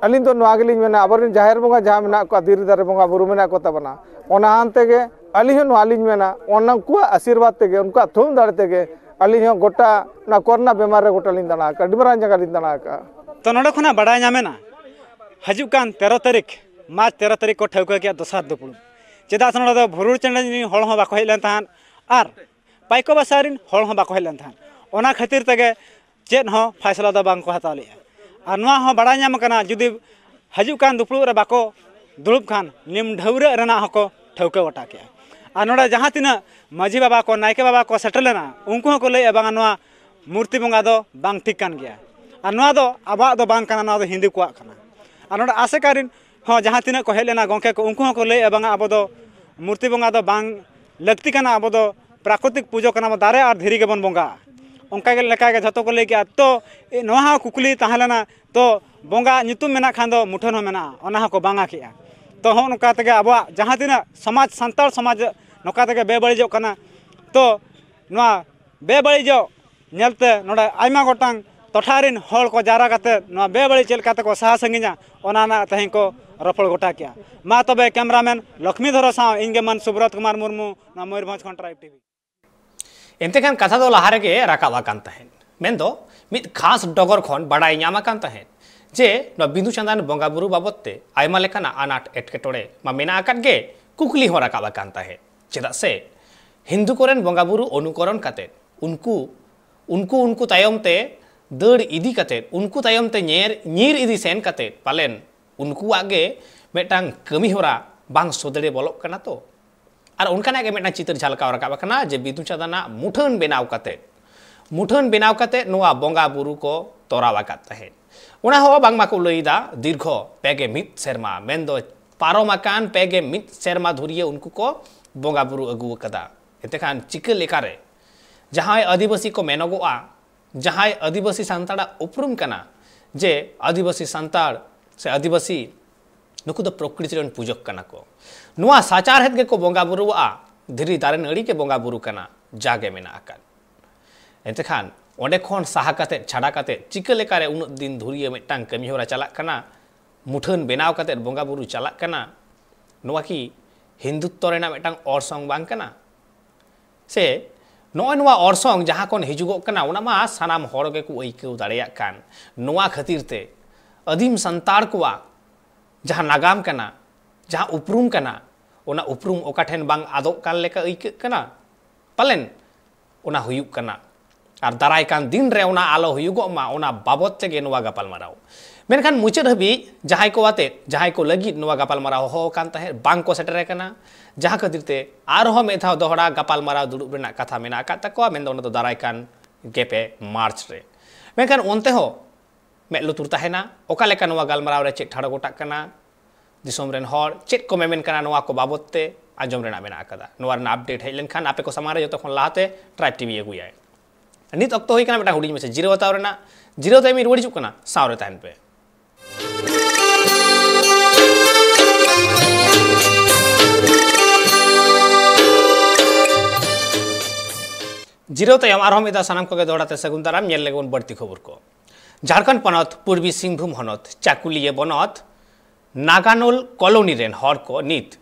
ᱟᱹᱞᱤᱧ ᱫᱚ ᱱᱚᱣᱟ ᱜᱮᱞᱤᱧ ᱢᱮᱱᱟ, ᱟᱵᱚᱨᱮᱱ ᱡᱟᱦᱮᱨ ᱵᱚᱸᱜᱟ ᱡᱟᱦᱟᱸ ᱢᱮᱱᱟᱜ ᱠᱚᱣᱟ, ᱫᱷᱤᱨᱤ ᱫᱟᱨᱮ ᱵᱚᱸᱜᱟ ᱵᱩᱨᱩ ᱢᱮᱱᱟᱜ ᱠᱚ ᱛᱟᱵᱚᱱᱟ, ᱚᱱᱟ ᱦᱟᱱ ᱛᱮᱜᱮ ᱟᱹᱞᱤᱧ ᱦᱚᱸ ᱱᱚᱣᱟ ᱞᱤᱧ ᱢᱮᱱᱟ, ᱚᱱᱟ ᱩᱱᱠᱩᱣᱟᱜ ᱟᱥᱤᱨᱵᱟᱫᱽ ᱛᱮᱜᱮ, ᱩᱱᱠᱩᱣᱟᱜ ᱛᱷᱩᱢ ᱫᱟᱲᱮ ᱛᱮᱜᱮ ᱟᱹᱞᱤᱧ ᱦᱚᱸ ᱜᱚᱴᱟ ᱚᱱᱟ ᱠᱚᱨᱳᱱᱟ ᱵᱮᱢᱟᱨ ᱨᱮ ᱜᱚᱴᱟ ᱞᱤᱧ ᱫᱟᱬᱟ ᱟᱠᱟᱫᱼᱟ, ᱟᱹᱰᱤ ᱢᱟᱨᱟᱝ ᱡᱟᱭᱜᱟ ᱞᱤᱧ ᱫᱟᱬᱟ ᱟᱠᱟᱫᱼᱟ᱾ ᱛᱚ ᱱᱚᱰᱮ ᱠᱷᱚᱱᱟᱜ ᱵᱟᱰᱟᱭ ᱧᱟᱢᱮᱱᱟ, ᱦᱤᱡᱩᱜ ᱠᱟᱱ ᱛᱮᱨᱚ ᱛᱟᱹᱨᱤᱠᱷ, ᱢᱟᱨᱪ ᱛᱮᱨᱚ ᱛᱟᱹᱨᱤᱠᱷ ᱠᱚ ᱴᱷᱟᱹᱣᱠᱟᱹ ᱠᱮᱫᱼᱟ ᱫᱚᱥᱟᱨ ᱫᱩᱯᱲᱩᱵ᱾ ᱪᱮᱫᱟᱜ ᱥᱮ ᱱᱚᱰᱮ ᱫᱚ ᱵᱷᱩᱨᱩᱲ ᱪᱟᱸᱫᱟᱱ ᱨᱤᱱ ᱦᱚᱲ ᱦᱚᱸ ᱵᱟᱠᱚ ᱦᱮᱡ ᱞᱮᱱ ᱛᱟᱦᱮᱸᱫ ᱟᱨ ᱯᱟᱹᱭᱠᱟᱹ ᱵᱟᱥᱟ ᱨᱤᱱ ᱦᱚᱲ ᱦᱚᱸ ᱵᱟᱠᱚ ᱦᱮᱡ ᱞᱮᱱ ᱛᱟᱦᱮᱸᱫ᱾ ᱚᱱᱟ ᱠᱷᱟᱹᱛᱤᱨ ᱛᱮᱜᱮ ᱪᱮᱫ ᱦᱚᱸ ᱯᱷᱟᱭᱥᱟᱞᱟ ᱫᱚ ᱵᱟᱝ ᱠᱚ ᱦᱟᱛᱟᱣ ᱞᱮᱫᱼᱟ᱾ ᱟᱨ ᱱᱚᱣᱟ ᱦᱚᱸ ᱵᱟᱰᱟᱭ ᱧᱟᱢ ᱟᱠᱟᱱᱟ, ᱡᱩᱫᱤ ᱦᱤᱡᱩᱜ ᱠᱟᱱ ᱫᱩᱯᱲᱩᱵ ᱨᱮ ᱵᱟᱠᱚ ᱫᱩᱲᱩᱵ ᱠᱷᱟᱱ ᱱᱤᱢ ᱰᱷᱟᱹᱣᱨᱟᱹᱜ ᱨᱮᱱᱟᱜ ᱦᱚᱸᱠᱚ ᱴᱷᱟᱹᱣᱠᱟᱹ ᱜᱚᱴᱟ ᱠᱮᱜᱼᱟ᱾ ᱟᱨ ᱱᱚᱰᱮ ᱡᱟᱦᱟᱸ ᱛᱤᱱᱟᱹᱜ ᱢᱟᱹᱡᱷᱤ ᱵᱟᱵᱟ ᱠᱚ, ᱱᱟᱭᱠᱮ ᱵᱟᱵᱟ ᱠᱚ ᱥᱮᱴᱮᱨ ᱞᱮᱱᱟ, ᱩᱱᱠᱩ ᱦᱚᱸᱠᱚ ᱞᱟᱹᱭᱮᱫᱼᱟ, ᱵᱟᱝᱟ, ᱱᱚᱣᱟ ᱢᱩᱨᱛᱤ ᱵᱚᱸᱜᱟ ᱫᱚ ᱵᱟᱝ ᱴᱷᱤᱠ ᱠᱟᱱ ᱜᱮᱭᱟ᱾ ᱟᱨ ᱱᱚᱣᱟ ᱫᱚ ᱟᱵᱚᱣᱟᱜ ᱫᱚ ᱵᱟᱝ ᱠᱟᱱᱟ, ᱱᱚᱣᱟ ᱫᱚ ᱦᱤᱱᱫᱩ ᱠᱚᱣᱟᱜ ᱠᱟᱱᱟ᱾ ᱟᱨ ᱱᱚᱰᱮ ᱟᱥᱮᱠᱟ ᱨᱤᱱ ᱦᱚᱸ ᱡᱟᱦᱟᱸ ᱛᱤᱱᱟᱹᱜ ᱠᱚ ᱦᱮᱡ ᱞᱮᱱᱟ ᱜᱚᱢᱠᱮ ᱠᱚ, ᱩᱱᱠᱩ ᱦᱚᱸᱠᱚ ᱞᱟᱹᱭᱮᱫᱼᱟ, ᱵᱟᱝᱟ, ᱟᱵᱚ ᱫᱚ ᱢᱩᱨᱛᱤ ᱵᱚᱸᱜᱟ ᱫᱚ ᱵᱟᱝ ᱞᱟᱹᱠᱛᱤ ᱠᱟᱱᱟ, ᱟᱵᱚ ᱫᱚ ᱯᱨᱟᱠᱨᱤᱛᱤᱠ ᱯᱩᱡᱟᱹ ᱠᱟᱱᱟ, ᱟᱵᱚ ᱫᱟᱨᱮ ᱟᱨ ᱫᱷᱤᱨᱤ ᱜᱮᱵᱚᱱ ᱵᱚᱸᱜᱟᱜᱼᱟ᱾ ᱚᱱᱠᱟ ᱜᱮ ᱞᱮᱠᱟ ᱜᱮ ᱡᱷᱚᱛᱚ ᱠᱚ ᱞᱟᱹᱭ ᱠᱮᱜᱼᱟ᱾ ᱛᱚ ᱱᱚᱣᱟ ᱦᱚᱸ ᱠᱩᱠᱞᱤ ᱛᱟᱦᱮᱸ ᱞᱮᱱᱟ, ᱛᱚ ᱵᱚᱸᱜᱟ ᱧᱩᱛᱩᱢ ᱢᱮᱱᱟᱜ ᱠᱷᱟᱱ ᱫᱚ ᱢᱩᱴᱷᱟᱹᱱ ᱦᱚᱸ ᱢᱮᱱᱟᱜᱼᱟ, ᱚᱱᱟ ᱦᱚᱸᱠᱚ ᱵᱟᱝᱟ ᱠᱮᱜᱼᱟ᱾ ᱛᱚ ᱦᱚᱸᱜᱼᱚ ᱱᱚᱝᱠᱟ ᱛᱮᱜᱮ ᱟᱵᱚᱣᱟᱜ ᱡᱟᱦᱟᱸ ᱛᱤᱱᱟᱹᱜ ᱥᱚᱢᱟᱡᱽ, ᱥᱟᱱᱛᱟᱲ ᱥᱚᱢᱟᱡᱽ ᱱᱚᱝᱠᱟ ᱛᱮᱜᱮ ᱵᱮᱵᱟᱹᱲᱤᱡᱚᱜ ᱠᱟᱱᱟ᱾ ᱛᱚ ᱱᱚᱣᱟ ᱵᱮᱵᱟᱹᱲᱤᱡᱚᱜ ᱧᱮᱞᱛᱮ ᱱᱚᱰᱮ ᱟᱭᱢᱟ ᱜᱚᱴᱟᱝ ᱴᱚᱴᱷᱟ ᱨᱤᱱ ᱦᱚᱲ ᱠᱚ ᱡᱟᱣᱨᱟ ᱠᱟᱛᱮ ᱱᱚᱣᱟ ᱵᱮᱵᱟᱹᱲᱤᱡ ᱪᱮᱫ ᱞᱮᱠᱟ ᱛᱮᱠᱚ ᱥᱟᱦᱟ ᱥᱟᱺᱜᱤᱧᱟ, ᱚᱱᱟ ᱨᱮᱱᱟᱜ ᱛᱮᱦᱮᱧ ᱠᱚ ᱨᱚᱯᱚᱲ ᱜᱚᱴᱟ ᱠᱮᱜᱼᱟ᱾ ᱢᱟ ᱛᱚᱵᱮ ᱠᱮᱢᱨᱟᱢᱮᱱ ᱞᱚᱠᱷᱢᱤ ᱫᱷᱚᱨᱚ ᱥᱟᱶ ᱤᱧ ᱜᱮ ᱢᱟᱱ ᱥᱩᱵᱨᱚᱛ ᱠᱩᱢᱟᱨ ᱢᱩᱨᱢᱩ, ᱱᱚᱣᱟ ᱢᱚᱭᱩᱨᱵᱷᱚᱸᱡᱽ ᱠᱷᱚᱱ ᱴᱨᱟᱭᱤᱵᱽ ᱴᱤᱵᱷᱤ᱾ ᱮᱱᱛᱮ ᱠᱷᱟᱱ ᱠᱟᱛᱷᱟ ᱫᱚ ᱞᱟᱦᱟ ᱨᱮᱜᱮ ᱨᱟᱠᱟᱵ ᱟᱠᱟᱱ ᱛᱟᱦᱮᱸᱫ, ᱢᱮᱱᱫᱚ ᱢᱤᱫ ᱠᱷᱟᱥ ᱰᱚᱜᱚᱨ ᱠᱷᱚᱱ ᱵᱟᱰᱟᱭ ᱧᱟᱢ ᱟᱠᱟᱱ ᱛᱟᱦᱮᱸᱫ ᱡᱮ ᱱᱚᱣᱟ ᱵᱤᱸᱫᱩ ᱪᱟᱸᱫᱟᱱ ᱵᱚᱸᱜᱟ ᱵᱩᱨᱩ ᱵᱟᱵᱚᱫ ᱛᱮ ᱟᱭᱢᱟ ᱞᱮᱠᱟᱱᱟᱜ ᱟᱱᱟᱴ ᱮᱴᱠᱮᱴᱚᱬᱮ ᱢᱟ ᱢᱮᱱᱟᱜ ᱟᱠᱟᱫ ᱜᱮ, ᱠᱩᱠᱞᱤ ᱦᱚᱸ ᱨᱟᱠᱟᱵ ᱟᱠᱟᱱ ᱛᱟᱦᱮᱸᱫ᱾ ᱪᱮᱫᱟᱜ ᱥᱮ ᱦᱤᱱᱫᱩ ᱠᱚᱨᱮᱱ ᱵᱚᱸᱜᱟ ᱵᱩᱨᱩ ᱚᱱᱩᱠᱚᱨᱚᱱ ᱠᱟᱛᱮᱫ, ᱩᱱᱠᱩ ᱩᱱᱠᱩ ᱩᱱᱠᱩ ᱛᱟᱭᱚᱢ ᱛᱮ ᱫᱟᱹᱲ ᱤᱫᱤ ᱠᱟᱛᱮᱫ, ᱩᱱᱠᱩ ᱛᱟᱭᱚᱢ ᱛᱮ ᱧᱮᱨ ᱧᱤᱨ ᱤᱫᱤ ᱥᱮᱱ ᱠᱟᱛᱮᱫ ᱯᱟᱞᱮᱱ ᱩᱱᱠᱩᱣᱟᱜ ᱜᱮ ᱢᱤᱫᱴᱟᱝ ᱠᱟᱹᱢᱤ ᱦᱚᱨᱟ ᱵᱟᱝ ᱥᱚᱫᱮᱲᱮ ᱵᱚᱞᱚᱜ ᱠᱟᱱᱟ ᱛᱚ᱾ ᱟᱨ ᱚᱱᱠᱟᱱᱟᱜ ᱜᱮ ᱢᱤᱫᱴᱟᱝ ᱪᱤᱛᱟᱹᱨ ᱡᱷᱟᱞᱠᱟᱣ ᱨᱟᱠᱟᱵ ᱟᱠᱟᱱᱟ ᱡᱮ ᱵᱤᱫᱩ ᱪᱟᱸᱫᱟᱱᱟᱜ ᱢᱩᱴᱷᱟᱹᱱ ᱵᱮᱱᱟᱣ ᱠᱟᱛᱮᱫ, ᱢᱩᱴᱷᱟᱹᱱ ᱵᱮᱱᱟᱣ ᱠᱟᱛᱮᱫ ᱱᱚᱣᱟ ᱵᱚᱸᱜᱟ ᱵᱩᱨᱩ ᱠᱚ ᱛᱚᱨᱟᱣ ᱟᱠᱟᱫ ᱛᱟᱦᱮᱸᱫ᱾ ᱚᱱᱟ ᱦᱚᱸ ᱵᱟᱝᱢᱟ ᱠᱚ ᱞᱟᱹᱭ ᱮᱫᱟ ᱫᱤᱨᱜᱷᱚ ᱯᱮ ᱜᱮ ᱢᱤᱫ ᱥᱮᱨᱢᱟ, ᱢᱮᱱᱫᱚ ᱯᱟᱨᱚᱢ ᱟᱠᱟᱱ ᱯᱮ ᱜᱮ ᱢᱤᱫ ᱥᱮᱨᱢᱟ ᱫᱷᱩᱨᱤᱭᱟᱹ ᱩᱱᱠᱩ ᱠᱚ ᱵᱚᱸᱜᱟ ᱵᱩᱨᱩ ᱟᱹᱜᱩ ᱟᱠᱟᱫᱟ᱾ ᱮᱱᱛᱮ ᱠᱷᱟᱱ ᱪᱤᱠᱟᱹ ᱞᱮᱠᱟᱨᱮ ᱡᱟᱦᱟᱸᱭ ᱟᱹᱫᱤᱵᱟᱹᱥᱤ ᱠᱚ ᱢᱮᱱᱚᱜᱚᱜᱼᱟ, ᱡᱟᱦᱟᱸᱭ ᱟᱹᱫᱤᱵᱟᱹᱥᱤ ᱥᱟᱱᱛᱟᱲᱟᱜ ᱩᱯᱨᱩᱢ ᱠᱟᱱᱟ ᱡᱮ ᱟᱹᱫᱤᱵᱟᱹᱥᱤ ᱥᱟᱱᱛᱟᱲ ᱥᱮ ᱟᱹᱫᱤᱵᱟᱹᱥᱤ ᱱᱩᱠᱩ ᱫᱚ ᱯᱨᱚᱠᱨᱤᱛᱤ ᱨᱮᱱ ᱯᱩᱡᱟᱹᱠ ᱠᱟᱱᱟ ᱠᱚ, ᱱᱚᱣᱟ ᱥᱟᱪᱟᱨᱦᱮᱫ ᱜᱮᱠᱚ ᱵᱚᱸᱜᱟ ᱵᱩᱨᱩᱣᱟᱜᱼᱟ, ᱫᱷᱤᱨᱤ ᱫᱟᱨᱮ ᱱᱟᱹᱲᱤ ᱜᱮ ᱵᱚᱸᱜᱟ ᱵᱩᱨᱩ ᱠᱟᱱᱟ, ᱡᱟᱜᱮ ᱢᱮᱱᱟᱜ ᱟᱠᱟᱫ᱾ ᱮᱱᱛᱮ ᱠᱷᱟᱱ ᱚᱸᱰᱮ ᱠᱷᱚᱱ ᱥᱟᱦᱟ ᱠᱟᱛᱮᱫ, ᱪᱷᱟᱰᱟ ᱠᱟᱛᱮᱫ ᱪᱤᱠᱟᱹ ᱞᱮᱠᱟᱨᱮ ᱩᱱᱟᱹᱜ ᱫᱤᱱ ᱫᱷᱩᱨᱤᱭᱟᱹ ᱢᱤᱫᱴᱟᱝ ᱠᱟᱹᱢᱤ ᱦᱚᱨᱟ ᱪᱟᱞᱟᱜ ᱠᱟᱱᱟ, ᱢᱩᱴᱷᱟᱹᱱ ᱵᱮᱱᱟᱣ ᱠᱟᱛᱮᱫ ᱵᱚᱸᱜᱟ ᱵᱩᱨᱩ ᱪᱟᱞᱟᱜ ᱠᱟᱱᱟ? ᱱᱚᱣᱟ ᱠᱤ ᱦᱤᱱᱫᱩᱛᱛᱚ ᱨᱮᱱᱟᱜ ᱢᱤᱫᱴᱟᱝ ᱚᱨᱥᱚᱝ ᱵᱟᱝ ᱠᱟᱱᱟ? ᱥᱮ ᱱᱚᱜᱼᱚᱭ ᱱᱚᱣᱟ ᱚᱨᱥᱚᱝ ᱡᱟᱦᱟᱸ ᱠᱷᱚᱱ ᱦᱤᱡᱩᱜᱚᱜ ᱠᱟᱱᱟ, ᱚᱱᱟ ᱢᱟ ᱥᱟᱱᱟᱢ ᱦᱚᱲ ᱜᱮᱠᱚ ᱟᱹᱭᱠᱟᱹᱣ ᱫᱟᱲᱮᱭᱟᱜ ᱠᱟᱱ᱾ ᱱᱚᱣᱟ ᱠᱷᱟᱹᱛᱤᱨ ᱛᱮ ᱟᱹᱫᱤᱢ ᱥᱟᱱᱛᱟᱲ ᱠᱚᱣᱟᱜ ᱡᱟᱦᱟᱸ ᱱᱟᱜᱟᱢ ᱠᱟᱱᱟ, ᱡᱟᱦᱟᱸ ᱩᱯᱨᱩᱢ ᱠᱟᱱᱟ, ᱚᱱᱟ ᱩᱯᱨᱩᱢ ᱚᱠᱟ ᱴᱷᱮᱱ ᱵᱟᱝ ᱟᱫᱚᱜ ᱠᱟᱱ ᱞᱮᱠᱟ ᱟᱹᱭᱠᱟᱹᱜ ᱠᱟᱱᱟ᱾ ᱯᱟᱞᱮᱱ ᱚᱱᱟ ᱦᱩᱭᱩᱜ ᱠᱟᱱᱟ᱾ ᱟᱨ ᱫᱟᱨᱟᱭ ᱠᱟᱱ ᱫᱤᱱ ᱨᱮ ᱚᱱᱟ ᱟᱞᱚ ᱦᱩᱭᱩᱜᱚᱜ ᱢᱟ, ᱚᱱᱟ ᱵᱟᱵᱚᱛ ᱛᱮᱜᱮ ᱱᱚᱣᱟ ᱜᱟᱯᱟᱞᱢᱟᱨᱟᱣ᱾ ᱢᱮᱱᱠᱷᱟᱱ ᱢᱩᱪᱟᱹᱫ ᱦᱟᱹᱵᱤᱡ ᱡᱟᱦᱟᱸᱭ ᱠᱚ ᱟᱛᱮ, ᱡᱟᱦᱟᱸᱭ ᱠᱚ ᱞᱟᱹᱜᱤᱫ ᱱᱚᱣᱟ ᱜᱟᱯᱟᱞᱢᱟᱨᱟᱣ ᱦᱚᱦᱚ ᱟᱠᱟᱱ ᱛᱟᱦᱮᱸᱫ, ᱵᱟᱝ ᱠᱚ ᱥᱮᱴᱮᱨ ᱟᱠᱟᱱᱟ, ᱡᱟᱦᱟᱸ ᱠᱷᱟᱹᱛᱤᱨ ᱛᱮ ᱟᱨᱦᱚᱸ ᱢᱤᱫ ᱫᱷᱟᱣ ᱫᱚᱦᱲᱟ ᱜᱟᱯᱟᱞᱢᱟᱨᱟᱣ ᱫᱩᱲᱩᱵ ᱨᱮᱱᱟᱜ ᱠᱟᱛᱷᱟ ᱢᱮᱱᱟᱜ ᱟᱠᱟᱫ ᱛᱟᱠᱚᱣᱟ, ᱢᱮᱱᱫᱚ ᱚᱱᱟ ᱫᱚ ᱫᱟᱨᱟᱭ ᱠᱟᱱ ᱜᱮᱯᱮ ᱢᱟᱨᱪ ᱨᱮ᱾ ᱢᱮᱱᱠᱷᱟᱱ ᱚᱱᱛᱮ ᱦᱚᱸ ᱢᱮᱫ ᱞᱩᱛᱩᱨ ᱛᱟᱦᱮᱱᱟ, ᱚᱠᱟ ᱞᱮᱠᱟ ᱱᱚᱣᱟ ᱜᱟᱞᱢᱟᱨᱟᱣ ᱨᱮ ᱪᱮᱫ ᱴᱷᱟᱲᱚ ᱜᱚᱴᱟᱜ ᱠᱟᱱᱟ, ᱫᱤᱥᱚᱢ ᱨᱮᱱ ᱦᱚᱲ ᱪᱮᱫ ᱠᱚ ᱢᱮᱢᱮᱱ ᱠᱟᱱᱟ, ᱱᱚᱣᱟ ᱠᱚ ᱵᱟᱵᱚᱛ ᱛᱮ ᱟᱸᱡᱚᱢ ᱨᱮᱱᱟᱜ ᱢᱮᱱᱟᱜ ᱟᱠᱟᱫᱟ᱾ ᱱᱚᱣᱟ ᱨᱮᱱᱟᱜ ᱟᱯᱰᱮᱴ ᱦᱮᱡ ᱞᱮᱱᱠᱷᱟᱱ ᱟᱯᱮ ᱠᱚ ᱥᱟᱢᱟᱝ ᱨᱮ ᱡᱚᱛᱚ ᱠᱷᱚᱱ ᱞᱟᱦᱟᱛᱮ ᱴᱨᱟᱭᱤᱵᱽ ᱴᱤᱵᱷᱤ ᱟᱹᱜᱩᱭᱟᱭ᱾ ᱱᱤᱛ ᱚᱠᱛᱚ ᱦᱩᱭ ᱠᱟᱱᱟ ᱢᱤᱫᱴᱟᱝ ᱦᱩᱰᱤᱧ ᱢᱟᱪᱷᱟ ᱡᱤᱨᱟᱹᱣ ᱦᱟᱛᱟᱣ ᱨᱮᱱᱟᱜ᱾ ᱡᱤᱨᱟᱹᱣ ᱛᱟᱭᱚᱢ ᱤᱧ ᱨᱩᱣᱟᱹᱲ ᱦᱤᱡᱩᱜ ᱠᱟᱱᱟ, ᱥᱟᱶ ᱨᱮ ᱛᱟᱦᱮᱱ ᱯᱮ᱾ ᱡᱤᱨᱟᱹᱣ ᱛᱟᱭᱚᱢ ᱟᱨᱦᱚᱸ ᱢᱤᱫ ᱫᱷᱟᱣ ᱥᱟᱱᱟᱢ ᱠᱚᱜᱮ ᱫᱚᱦᱲᱟ ᱛᱮ ᱥᱟᱹᱜᱩᱱ ᱫᱟᱨᱟᱢ᱾ ᱧᱮᱞ ᱞᱮᱜᱮ ᱵᱚᱱ ᱵᱟᱹᱲᱛᱤ ᱠᱷᱚᱵᱚᱨ ᱠᱚ᱾ ᱡᱷᱟᱲᱠᱷᱚᱸᱰ ᱯᱚᱱᱚᱛ ᱯᱩᱨᱵᱤ ᱥᱤᱝᱵᱷᱩᱢ ᱦᱚᱱᱚᱛ ᱪᱟᱠᱩᱞᱤᱭᱟᱹ ᱵᱚᱱᱚᱛ ᱱᱟᱜᱟᱱᱚᱞ ᱠᱚᱞᱚᱱᱤ ᱨᱮᱱ ᱦᱚᱲ ᱠᱚ ᱱᱤᱛ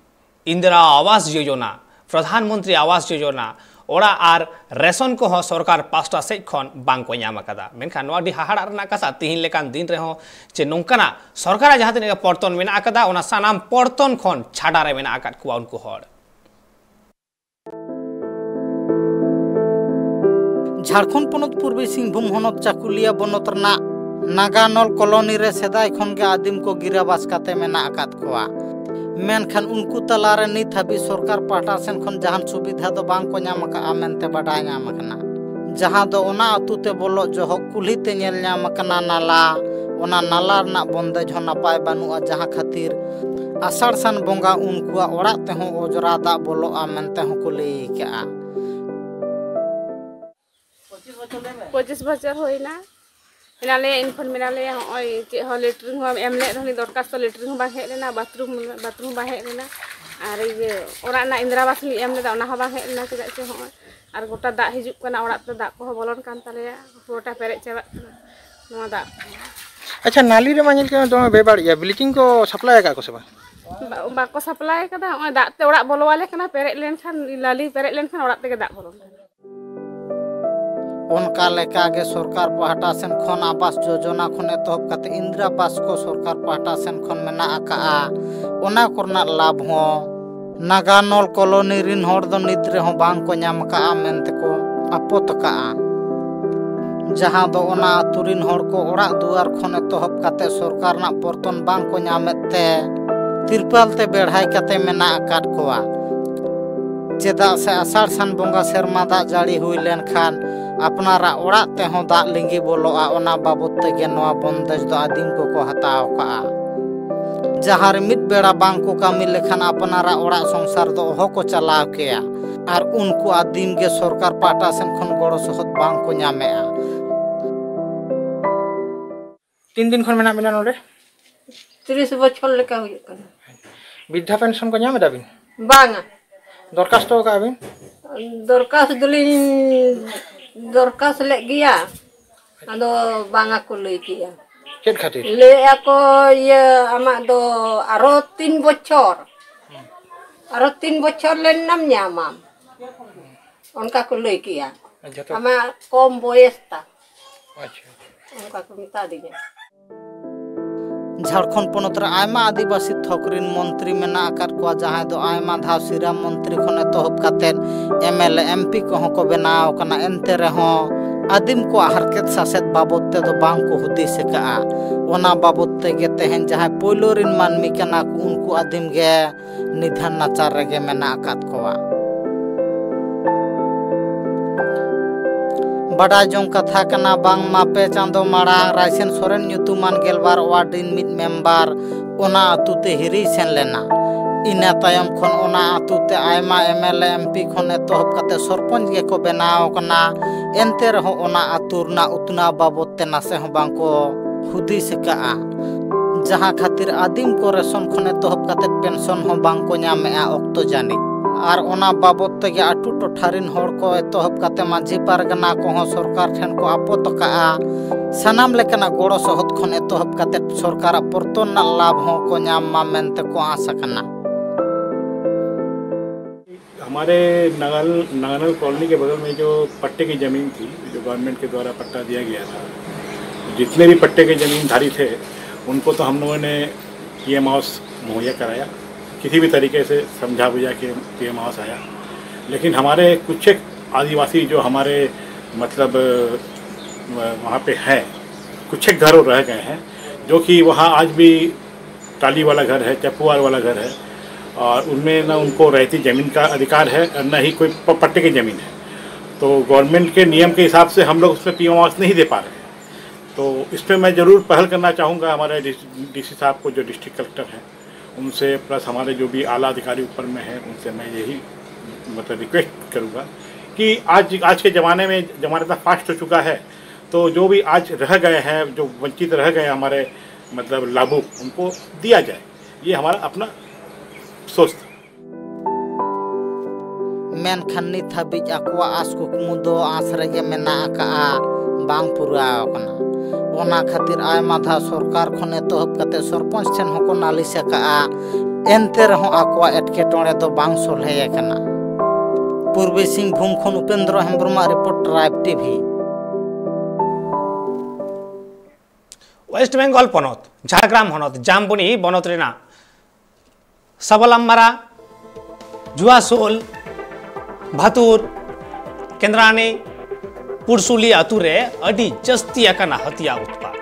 ᱤᱱᱫᱤᱨᱟ ᱟᱵᱟᱥ ᱡᱳᱡᱚᱱᱟ, ᱯᱨᱚᱫᱷᱟᱱ ᱢᱚᱱᱛᱨᱤ ᱟᱵᱟᱥ ᱡᱳᱡᱚᱱᱟ ᱚᱲᱟᱜ ᱟᱨ ᱨᱮᱥᱚᱱ ᱠᱚᱦᱚᱸ ᱥᱚᱨᱠᱟᱨ ᱯᱟᱥᱴᱟ ᱥᱮᱫ ᱠᱷᱚᱱ ᱵᱟᱝ ᱠᱚ ᱧᱟᱢ ᱟᱠᱟᱫᱟ᱾ ᱢᱮᱱᱠᱷᱟᱱ ᱱᱚᱣᱟ ᱟᱹᱰᱤ ᱦᱟᱦᱟᱲᱟᱜ ᱨᱮᱱᱟᱜ ᱠᱟᱛᱷᱟ, ᱛᱤᱦᱤᱧ ᱞᱮᱠᱟᱱ ᱫᱤᱱ ᱨᱮᱦᱚᱸ ᱡᱮ ᱱᱚᱝᱠᱟᱱᱟᱜ ᱥᱚᱨᱠᱟᱨᱟᱜ ᱡᱟᱦᱟᱸ ᱛᱤᱱᱟᱹᱜ ᱜᱮ ᱯᱚᱨᱛᱚᱱ ᱢᱮᱱᱟᱜ ᱟᱠᱟᱫᱟ, ᱚᱱᱟ ᱥᱟᱱᱟᱢ ᱯᱚᱨᱛᱚᱱ ᱠᱷᱚᱱ ᱪᱷᱟᱰᱟ ᱨᱮ ᱢᱮᱱᱟᱜ ᱟᱠᱟᱫ ᱠᱚᱣᱟ ᱩᱱᱠᱩ ᱦᱚᱲ᱾ ᱡᱷᱟᱲᱠᱷᱚᱸᱰ ᱯᱚᱱᱚᱛ ᱯᱩᱨᱵᱤ ᱥᱤᱝᱵᱷᱩᱢ ᱦᱚᱱᱚᱛ ᱪᱟᱠᱩᱞᱤᱭᱟ ᱵᱚᱱᱚᱛ ᱨᱮᱱᱟᱜ ᱱᱟᱜᱟᱱᱚᱞ ᱠᱚᱞᱚᱱᱤ ᱨᱮ ᱥᱮᱫᱟᱭ ᱠᱷᱚᱱ ᱜᱮ ᱟᱹᱫᱤᱢ ᱠᱚ ᱜᱤᱨᱟᱵᱟᱥ ᱠᱟᱛᱮ ᱢᱮᱱᱟᱜ ᱟᱠᱟᱫ ᱠᱚᱣᱟ᱾ ᱢᱮᱱᱠᱷᱟᱱ ᱩᱱᱠᱩ ᱛᱟᱞᱟᱨᱮ ᱱᱤᱛ ᱦᱟᱹᱵᱤᱡ ᱥᱚᱨᱠᱟᱨ ᱯᱟᱦᱴᱟ ᱥᱮᱱ ᱠᱷᱚᱱ ᱡᱟᱦᱟᱱ ᱥᱩᱵᱤᱫᱷᱟ ᱫᱚ ᱵᱟᱝ ᱠᱚ ᱧᱟᱢ ᱟᱠᱟᱫᱼᱟ ᱢᱮᱱᱛᱮ ᱵᱟᱰᱟᱭ ᱧᱟᱢ ᱟᱠᱟᱱᱟ, ᱡᱟᱦᱟᱸ ᱫᱚ ᱚᱱᱟ ᱟᱹᱛᱩ ᱛᱮ ᱵᱚᱞᱚᱜ ᱡᱚᱦᱚᱜ ᱠᱩᱞᱦᱤ ᱛᱮ ᱧᱮᱞ ᱧᱟᱢ ᱟᱠᱟᱱᱟ ᱱᱟᱞᱟ᱾ ᱚᱱᱟ ᱱᱟᱞᱟ ᱨᱮᱱᱟᱜ ᱵᱚᱱᱫᱮᱡ ᱦᱚᱸ ᱱᱟᱯᱟᱭ ᱵᱟᱹᱱᱩᱜᱼᱟ, ᱡᱟᱦᱟᱸ ᱠᱷᱟᱹᱛᱤᱨ ᱟᱥᱟᱲ ᱥᱟᱱ ᱵᱚᱸᱜᱟ ᱩᱱᱠᱩᱣᱟᱜ ᱚᱲᱟᱜ ᱛᱮᱦᱚᱸ ᱚᱡᱽᱨᱟ ᱫᱟᱜ ᱵᱚᱞᱚᱜᱼᱟ ᱢᱮᱱᱛᱮ ᱦᱚᱸᱠᱚ ᱞᱟᱹᱭ ᱟᱠᱟᱜᱼᱟ᱾ ᱯᱚᱸᱪᱤᱥ ᱵᱚᱪᱷᱚᱨ ᱦᱩᱭᱱᱟ, ᱢᱮᱱᱟᱜ ᱞᱮᱭᱟ, ᱤᱱ ᱠᱷᱚᱱ ᱢᱮᱱᱟᱜ ᱞᱮᱭᱟ᱾ ᱦᱚᱸᱜᱼᱚᱭ ᱪᱮᱫ ᱦᱚᱸ, ᱞᱮᱴᱨᱤᱱ ᱦᱚᱸ ᱮᱢ ᱞᱮᱫ ᱨᱮᱦᱚᱸ ᱫᱚᱨᱠᱷᱟᱥᱛᱚ, ᱞᱮᱴᱨᱤᱱ ᱦᱚᱸ ᱵᱟᱝ ᱦᱮᱡ ᱞᱮᱱᱟ, ᱵᱟᱛᱷᱨᱩᱢ, ᱵᱟᱛᱷᱨᱩᱢ ᱵᱟᱝ ᱦᱮᱡ ᱞᱮᱱᱟ᱾ ᱟᱨ ᱤᱭᱟᱹ, ᱚᱲᱟᱜ ᱨᱮᱱᱟᱜ ᱤᱱᱫᱨᱟ ᱟᱵᱟᱥ ᱞᱤᱧ ᱮᱢ ᱞᱮᱫᱟ, ᱚᱱᱟ ᱦᱚᱸ ᱵᱟᱝ ᱦᱮᱡ ᱞᱮᱱᱟ᱾ ᱪᱮᱫᱟᱜ ᱪᱮ ᱦᱚᱸᱜᱼᱚᱭ ᱟᱨ ᱜᱚᱴᱟ ᱫᱟᱜ ᱦᱤᱡᱩᱜ ᱠᱟᱱᱟ, ᱚᱲᱟᱜ ᱛᱮ ᱫᱟᱜ ᱠᱚᱦᱚᱸ ᱵᱚᱞᱚᱱ ᱠᱟᱱ ᱛᱟᱞᱮᱭᱟ, ᱜᱚᱴᱟ ᱯᱮᱨᱮᱡ ᱪᱟᱵᱟᱜ ᱠᱟᱱᱟ ᱱᱚᱣᱟ ᱫᱟᱜ᱾ ᱟᱪᱪᱷᱟ, ᱱᱟᱞᱤ ᱨᱮᱢᱟ ᱧᱮᱞ ᱠᱟᱱᱟ ᱫᱚᱢᱮ ᱵᱮᱵᱟᱹᱲᱤᱡᱼᱟ, ᱵᱞᱤᱪᱤᱝ ᱠᱚ ᱥᱟᱯᱞᱟᱭ ᱟᱠᱟᱫ ᱠᱚ ᱥᱮ ᱵᱟᱝ? ᱵᱟ-, ᱵᱟᱠᱚ ᱥᱟᱯᱞᱟᱭ ᱟᱠᱟᱫᱟ᱾ ᱱᱚᱜᱼᱚᱭ ᱫᱟᱜ ᱛᱮ ᱚᱲᱟᱜ ᱵᱚᱞᱚ ᱟᱞᱮ ᱠᱟᱱᱟ, ᱯᱮᱨᱮᱡ ᱞᱮᱱᱠᱷᱟᱱ, ᱱᱟᱞᱤ ᱯᱮᱨᱮᱡ ᱞᱮᱱᱠᱷᱟᱱ ᱚᱲᱟᱜ ᱛᱮᱜᱮ ᱫᱟᱜ ᱵᱚᱞᱚᱱ ᱠᱟᱱᱟ᱾ ᱚᱱᱠᱟ ᱞᱮᱠᱟᱜᱮ ᱥᱚᱨᱠᱟᱨ ᱯᱟᱦᱴᱟ ᱥᱮᱱ ᱠᱷᱚᱱ ᱟᱵᱟᱥ ᱡᱳᱡᱚᱱᱟ ᱠᱷᱚᱱ ᱮᱛᱚᱦᱚᱵ ᱠᱟᱛᱮ ᱤᱱᱫᱨᱟ ᱟᱵᱟᱥ ᱠᱚ ᱥᱚᱨᱠᱟᱨ ᱯᱟᱦᱴᱟ ᱥᱮᱱ ᱠᱷᱚᱱ ᱢᱮᱱᱟᱜ ᱟᱠᱟᱫᱼᱟ, ᱚᱱᱟ ᱠᱚᱨᱮᱱᱟᱜ ᱞᱟᱵᱷ ᱦᱚᱸ ᱱᱟᱜᱟᱱᱚᱞ ᱠᱚᱞᱚᱱᱤ ᱨᱤᱱ ᱦᱚᱲ ᱫᱚ ᱱᱤᱛ ᱨᱮᱦᱚᱸ ᱵᱟᱝ ᱠᱚ ᱧᱟᱢ ᱟᱠᱟᱫᱼᱟ ᱢᱮᱱᱛᱮ ᱠᱚ ᱟᱯᱚᱛ ᱟᱠᱟᱫᱼᱟ, ᱡᱟᱦᱟᱸ ᱫᱚ ᱚᱱᱟ ᱟᱹᱛᱩ ᱨᱤᱱ ᱦᱚᱲ ᱠᱚ ᱚᱲᱟᱜ ᱫᱩᱣᱟᱹᱨ ᱠᱷᱚᱱ ᱮᱛᱚᱦᱚᱵ ᱠᱟᱛᱮ ᱥᱚᱨᱠᱟᱨ ᱨᱮᱱᱟᱜ ᱯᱚᱨᱛᱚᱱ ᱵᱟᱝ ᱠᱚ ᱧᱟᱢᱮᱫ ᱛᱮ ᱛᱤᱨᱯᱟᱞ ᱛᱮ ᱵᱮᱲᱦᱟᱭ ᱠᱟᱛᱮ ᱢᱮᱱᱟᱜ ᱟᱠᱟᱫ ᱠᱚᱣᱟ᱾ ᱪᱮᱫᱟᱜ ᱥᱮ ᱟᱥᱟᱲ ᱥᱟᱱ ᱵᱚᱸᱜᱟ ᱥᱮᱨᱢᱟ ᱫᱟᱜ ᱡᱟᱹᱲᱤ ᱦᱩᱭ ᱞᱮᱱᱠᱷᱟᱱ ᱟᱯᱱᱟᱨᱟᱜ ᱚᱲᱟᱜ ᱛᱮᱦᱚᱸ ᱫᱟᱜ ᱞᱤᱸᱜᱤ ᱵᱚᱞᱚᱜᱼᱟ, ᱚᱱᱟ ᱵᱟᱵᱚᱫ ᱛᱮᱜᱮ ᱱᱚᱣᱟ ᱵᱚᱱᱫᱮᱡ ᱫᱚ ᱟᱹᱫᱤᱢ ᱠᱚᱠᱚ ᱦᱟᱛᱟᱣ ᱠᱟᱜᱼᱟ᱾ ᱡᱟᱦᱟᱸ ᱨᱮ ᱢᱤᱫ ᱵᱮᱲᱟ ᱵᱟᱝ ᱠᱚ ᱠᱟᱹᱢᱤ ᱞᱮᱠᱷᱟᱱ ᱟᱯᱱᱟᱨᱟᱜ ᱚᱲᱟᱜ ᱥᱚᱝᱥᱟᱨ ᱫᱚ ᱚᱦᱚ ᱠᱚ ᱪᱟᱞᱟᱣ ᱠᱮᱭᱟ, ᱟᱨ ᱩᱱᱠᱩ ᱟᱹᱫᱤᱢ ᱜᱮ ᱥᱚᱨᱠᱟᱨ ᱯᱟᱦᱴᱟ ᱥᱮᱱ ᱠᱷᱚᱱ ᱜᱚᱲᱚ ᱥᱚᱦᱚᱫ ᱵᱟᱝ ᱠᱚ ᱧᱟᱢᱮᱜᱼᱟ᱾ ᱛᱤᱱ ᱫᱤᱱ ᱠᱷᱚᱱ ᱢᱮᱱᱟᱜ ᱵᱤᱱᱟ ᱱᱚᱰᱮ? ᱛᱤᱨᱤᱥ ᱵᱚᱪᱷᱚᱨ ᱞᱮᱠᱟ ᱦᱩᱭᱩᱜ ᱠᱟᱱᱟ᱾ ᱵᱤᱨᱫᱷᱟ ᱯᱮᱱᱥᱚᱱ ᱠᱚ ᱧᱟᱢ ᱮᱫᱟ ᱵᱤᱱ? ᱵᱟᱝᱟ᱾ ᱫᱚᱨᱠᱷᱟᱥᱛᱚ ᱟᱠᱟᱫ ᱵᱤᱱ? ᱫᱚᱨᱠᱷᱟᱥᱛᱚ ᱫᱚᱞᱤᱧ ᱫᱚᱨᱠᱷᱟᱥᱛᱚ ᱞᱮᱫ ᱜᱮᱭᱟ, ᱟᱫᱚ ᱵᱟᱝᱟ ᱠᱚ ᱞᱟᱹᱭ ᱠᱮᱜᱼᱟ᱾ ᱪᱮᱫ ᱠᱷᱟᱹᱛᱤᱨ? ᱞᱟᱹᱭᱮᱫᱼᱟ ᱠᱚ, ᱤᱭᱟᱹ, ᱟᱢᱟᱜ ᱫᱚ ᱟᱨᱚ ᱛᱤᱱ ᱵᱚᱪᱷᱚᱨ, ᱟᱨᱚ ᱛᱤᱱ ᱵᱚᱪᱷᱚᱨ ᱞᱮᱱ ᱱᱟᱢ ᱧᱟᱢᱟᱢ, ᱚᱱᱠᱟ ᱠᱚ ᱞᱟᱹᱭ ᱠᱮᱜᱼᱟ᱾ ᱡᱚᱛᱚ? ᱟᱢᱟᱜ ᱠᱚᱢ ᱵᱚᱭᱮᱥ ᱛᱟᱢ, ᱟᱪᱪᱷᱟ᱾ ᱚᱱᱠᱟ ᱠᱚ ᱢᱮᱛᱟ ᱫᱤᱧᱟ᱾ ᱡᱷᱟᱲᱠᱷᱚᱸᱰ ᱯᱚᱱᱚᱛ ᱨᱮ ᱟᱭᱢᱟ ᱟᱹᱫᱤᱵᱟᱹᱥᱤ ᱛᱷᱚᱠ ᱨᱤᱱ ᱢᱚᱱᱛᱨᱤ ᱢᱮᱱᱟᱜ ᱟᱠᱟᱫ ᱠᱚᱣᱟ, ᱡᱟᱦᱟᱸᱭ ᱫᱚ ᱟᱭᱢᱟ ᱫᱷᱟᱣ ᱥᱤᱨᱟᱢ ᱢᱚᱱᱛᱨᱤ ᱠᱷᱚᱱ ᱮᱛᱚᱦᱚᱵ ᱠᱟᱛᱮᱫ M L A, M P ᱠᱚᱦᱚᱸ ᱠᱚ ᱵᱮᱱᱟᱣ ᱟᱠᱟᱱᱟ᱾ ᱮᱱᱛᱮ ᱨᱮᱦᱚᱸ ᱟᱹᱫᱤᱢ ᱠᱚᱣᱟᱜ ᱦᱟᱨᱠᱮᱛ ᱥᱟᱥᱮᱛ ᱵᱟᱵᱚᱫ ᱛᱮᱫᱚ ᱵᱟᱝ ᱠᱚ ᱦᱩᱫᱤᱥ ᱟᱠᱟᱜᱼᱟ᱾ ᱚᱱᱟ ᱵᱟᱵᱚᱫ ᱛᱮᱜᱮ ᱛᱮᱦᱮᱧ ᱡᱟᱦᱟᱸᱭ ᱯᱳᱭᱞᱳ ᱨᱤᱱ ᱢᱟᱹᱱᱢᱤ ᱠᱟᱱᱟ ᱠᱚ, ᱩᱱᱠᱩ ᱟᱹᱫᱤᱢ ᱜᱮ ᱱᱤᱫᱷᱟᱱ ᱱᱟᱪᱟᱨ ᱨᱮᱜᱮ ᱢᱮᱱᱟᱜ ᱟᱠᱟᱫ ᱠᱚᱣᱟ᱾ ᱵᱟᱰᱟᱭ ᱡᱚᱝ ᱠᱟᱛᱷᱟ ᱠᱟᱱᱟ, ᱵᱟᱝᱢᱟ ᱯᱮ ᱪᱟᱸᱫᱚ ᱢᱟᱲᱟᱝ ᱨᱟᱭᱥᱮᱱ ᱥᱚᱨᱮᱱ ᱧᱩᱛᱩᱢᱟᱱ ᱜᱮᱞᱵᱟᱨ ᱣᱟᱨᱰ ᱨᱤᱱ ᱢᱤᱫ ᱢᱮᱢᱵᱟᱨ ᱚᱱᱟ ᱟᱹᱛᱩ ᱛᱮ ᱦᱤᱨᱤᱭ ᱥᱮᱱ ᱞᱮᱱᱟ᱾ ᱤᱱᱟᱹ ᱛᱟᱭᱚᱢ ᱠᱷᱚᱱ ᱚᱱᱟ ᱟᱹᱛᱩ ᱛᱮ ᱟᱭᱢᱟ M L A, M P ᱠᱷᱚᱱ ᱮᱛᱚᱦᱚᱵ ᱠᱟᱛᱮ ᱥᱚᱨᱯᱚᱧᱪ ᱜᱮᱠᱚ ᱵᱮᱱᱟᱣ ᱟᱠᱟᱱᱟ᱾ ᱮᱱᱛᱮ ᱨᱮᱦᱚᱸ ᱚᱱᱟ ᱟᱹᱛᱩ ᱨᱮᱱᱟᱜ ᱩᱛᱱᱟᱹᱣ ᱵᱟᱵᱚᱫ ᱛᱮ ᱱᱟᱥᱮ ᱦᱚᱸ ᱵᱟᱝ ᱠᱚ ᱦᱩᱫᱤᱥ ᱟᱠᱟᱜᱼᱟ, ᱡᱟᱦᱟᱸ ᱠᱷᱟᱹᱛᱤᱨ ᱟᱹᱫᱤᱢ ᱠᱚ ᱨᱮᱥᱚᱱ ᱠᱷᱚᱱ ᱮᱛᱚᱦᱚᱵ ᱠᱟᱛᱮ ᱯᱮᱱᱥᱚᱱ ᱦᱚᱸ ᱵᱟᱝ ᱠᱚ ᱧᱟᱢᱮᱜᱼᱟ ᱚᱠᱛᱚ ᱡᱟᱹᱱᱤᱡ᱾ ᱟᱨ ᱚᱱᱟ ᱵᱟᱵᱚᱫ ᱛᱮᱜᱮ ᱟᱹᱛᱩ ᱴᱚᱴᱷᱟ ᱨᱤᱱ ᱦᱚᱲ ᱠᱚ ᱮᱛᱚᱦᱚᱵ ᱠᱟᱛᱮ ᱢᱟᱹᱡᱷᱤ ᱯᱟᱨᱜᱟᱱᱟ ᱠᱚᱦᱚᱸ ᱥᱚᱨᱠᱟᱨ ᱴᱷᱮᱱ ᱠᱚ ᱟᱯᱚᱛ ᱟᱠᱟᱜᱼᱟ᱾ ᱥᱟᱱᱟᱢ ᱞᱮᱠᱟᱱᱟᱜ ᱜᱚᱲᱚ ᱥᱚᱦᱚᱫ ᱠᱷᱚᱱ ᱮᱛᱚᱦᱚᱵ ᱠᱟᱛᱮ ᱥᱚᱨᱠᱟᱨᱟᱜ ᱯᱚᱨᱛᱚᱱ ᱨᱮᱱᱟᱜ ᱞᱟᱵᱷ ᱦᱚᱸ ᱠᱚ ᱧᱟᱢ ᱢᱟ ᱢᱮᱱᱛᱮ ᱠᱚ ᱟᱸᱥ ᱟᱠᱟᱱᱟ᱾ हमारे नंगल नंगनल कॉलोनी के बगल में जो पट्टे की ज़मीन थी, जो गवर्नमेंट के द्वारा पट्टा दिया गया था, जितने भी पट्टे के ज़मीन धारी थे, उनको तो हम लोगों ने पीएम आवास मुहैया कराया, किसी भी तरीके से समझा बुझा के पीएम आवास आया। लेकिन हमारे कुछ एक आदिवासी जो हमारे, मतलब, वहाँ पे हैं, कुछ एक घर वो रह गए हैं, जो कि वहाँ आज भी टाली वाला घर है, चपुआर वाला घर है, और उनमें ना उनको रहती ज़मीन का अधिकार है और ना ही कोई प-, पट्टे की ज़मीन है। तो गवर्नमेंट के नियम के हिसाब से हम लोग उसमें पीएम आवास नहीं दे पा रहे हैं। तो इस पे मैं ज़रूर पहल करना चाहूँगा हमारे डीसी साहब को, जो डिस्ट्रिक्ट कलेक्टर हैं, उनसे, प्लस हमारे जो भी आला अधिकारी ऊपर में हैं, उनसे मैं यही, मतलब, रिक्वेस्ट करूँगा कि आज आज के ज़माने में ज़माना इतना फास्ट हो चुका है, तो जो भी आज रह गए हैं, जो वंचित रह गए हमारे, मतलब, लाभुक, उनको दिया जाए। ये हमारा अपना सोच था। ᱢᱮᱱᱠᱷᱟᱱ ᱱᱤᱛ ᱦᱟᱹᱵᱤᱡ ᱟᱠᱚᱣᱟᱜ ᱟᱸᱥ ᱠᱩᱠᱢᱩ ᱫᱚ ᱟᱸᱥ ᱨᱮᱜᱮ ᱢᱮᱱᱟᱜ ᱟᱠᱟᱫᱼᱟ, ᱵᱟᱝ ᱯᱩᱨᱟᱹᱣ ᱟᱠᱟᱱᱟ᱾ ᱚᱱᱟ ᱠᱷᱟᱹᱛᱤᱨ ᱟᱭᱢᱟ ᱫᱷᱟᱣ ᱥᱚᱨᱠᱟᱨ ᱠᱷᱚᱱ ᱮᱛᱚᱦᱚᱵ ᱠᱟᱛᱮ ᱥᱚᱨᱯᱚᱧᱪ ᱴᱷᱮᱱ ᱦᱚᱸᱠᱚ ᱱᱟᱹᱞᱤᱥ ᱟᱠᱟᱫᱼᱟ, ᱮᱱᱛᱮ ᱨᱮᱦᱚᱸ ᱟᱠᱚᱣᱟᱜ ᱮᱴᱠᱮᱴᱚᱬᱮ ᱫᱚ ᱵᱟᱝ ᱥᱚᱞᱦᱮ ᱟᱠᱟᱱᱟ᱾ ᱯᱩᱨᱵᱤ ᱥᱤᱝᱵᱷᱩᱢ ᱠᱷᱚᱱ ᱩᱯᱮᱱᱫᱨᱚ ᱦᱮᱢᱵᱨᱚᱢᱟᱜ report, tribe TV. West Bengal ᱯᱚᱱᱚᱛ ᱡᱷᱟᱲᱜᱨᱟᱢ ᱦᱚᱱᱚᱛ ᱡᱟᱢᱵᱚᱱᱤ ᱵᱚᱱᱚᱛ ᱨᱮᱱᱟᱜ ᱥᱟᱵᱟᱞᱟᱢᱢᱟᱨᱟ, ᱡᱩᱣᱟᱥᱳᱞ, ᱵᱷᱟᱛᱩᱨ, ᱠᱮᱸᱫᱽᱨᱟᱱᱤ, ᱯᱩᱨᱥᱩᱞᱤ ᱟᱛᱩ ᱨᱮ ᱟᱹᱰᱤ ᱡᱟᱹᱥᱛᱤ ᱟᱠᱟᱱᱟ ᱦᱟᱹᱛᱤᱭᱟ ᱩᱛᱯᱟᱛ᱾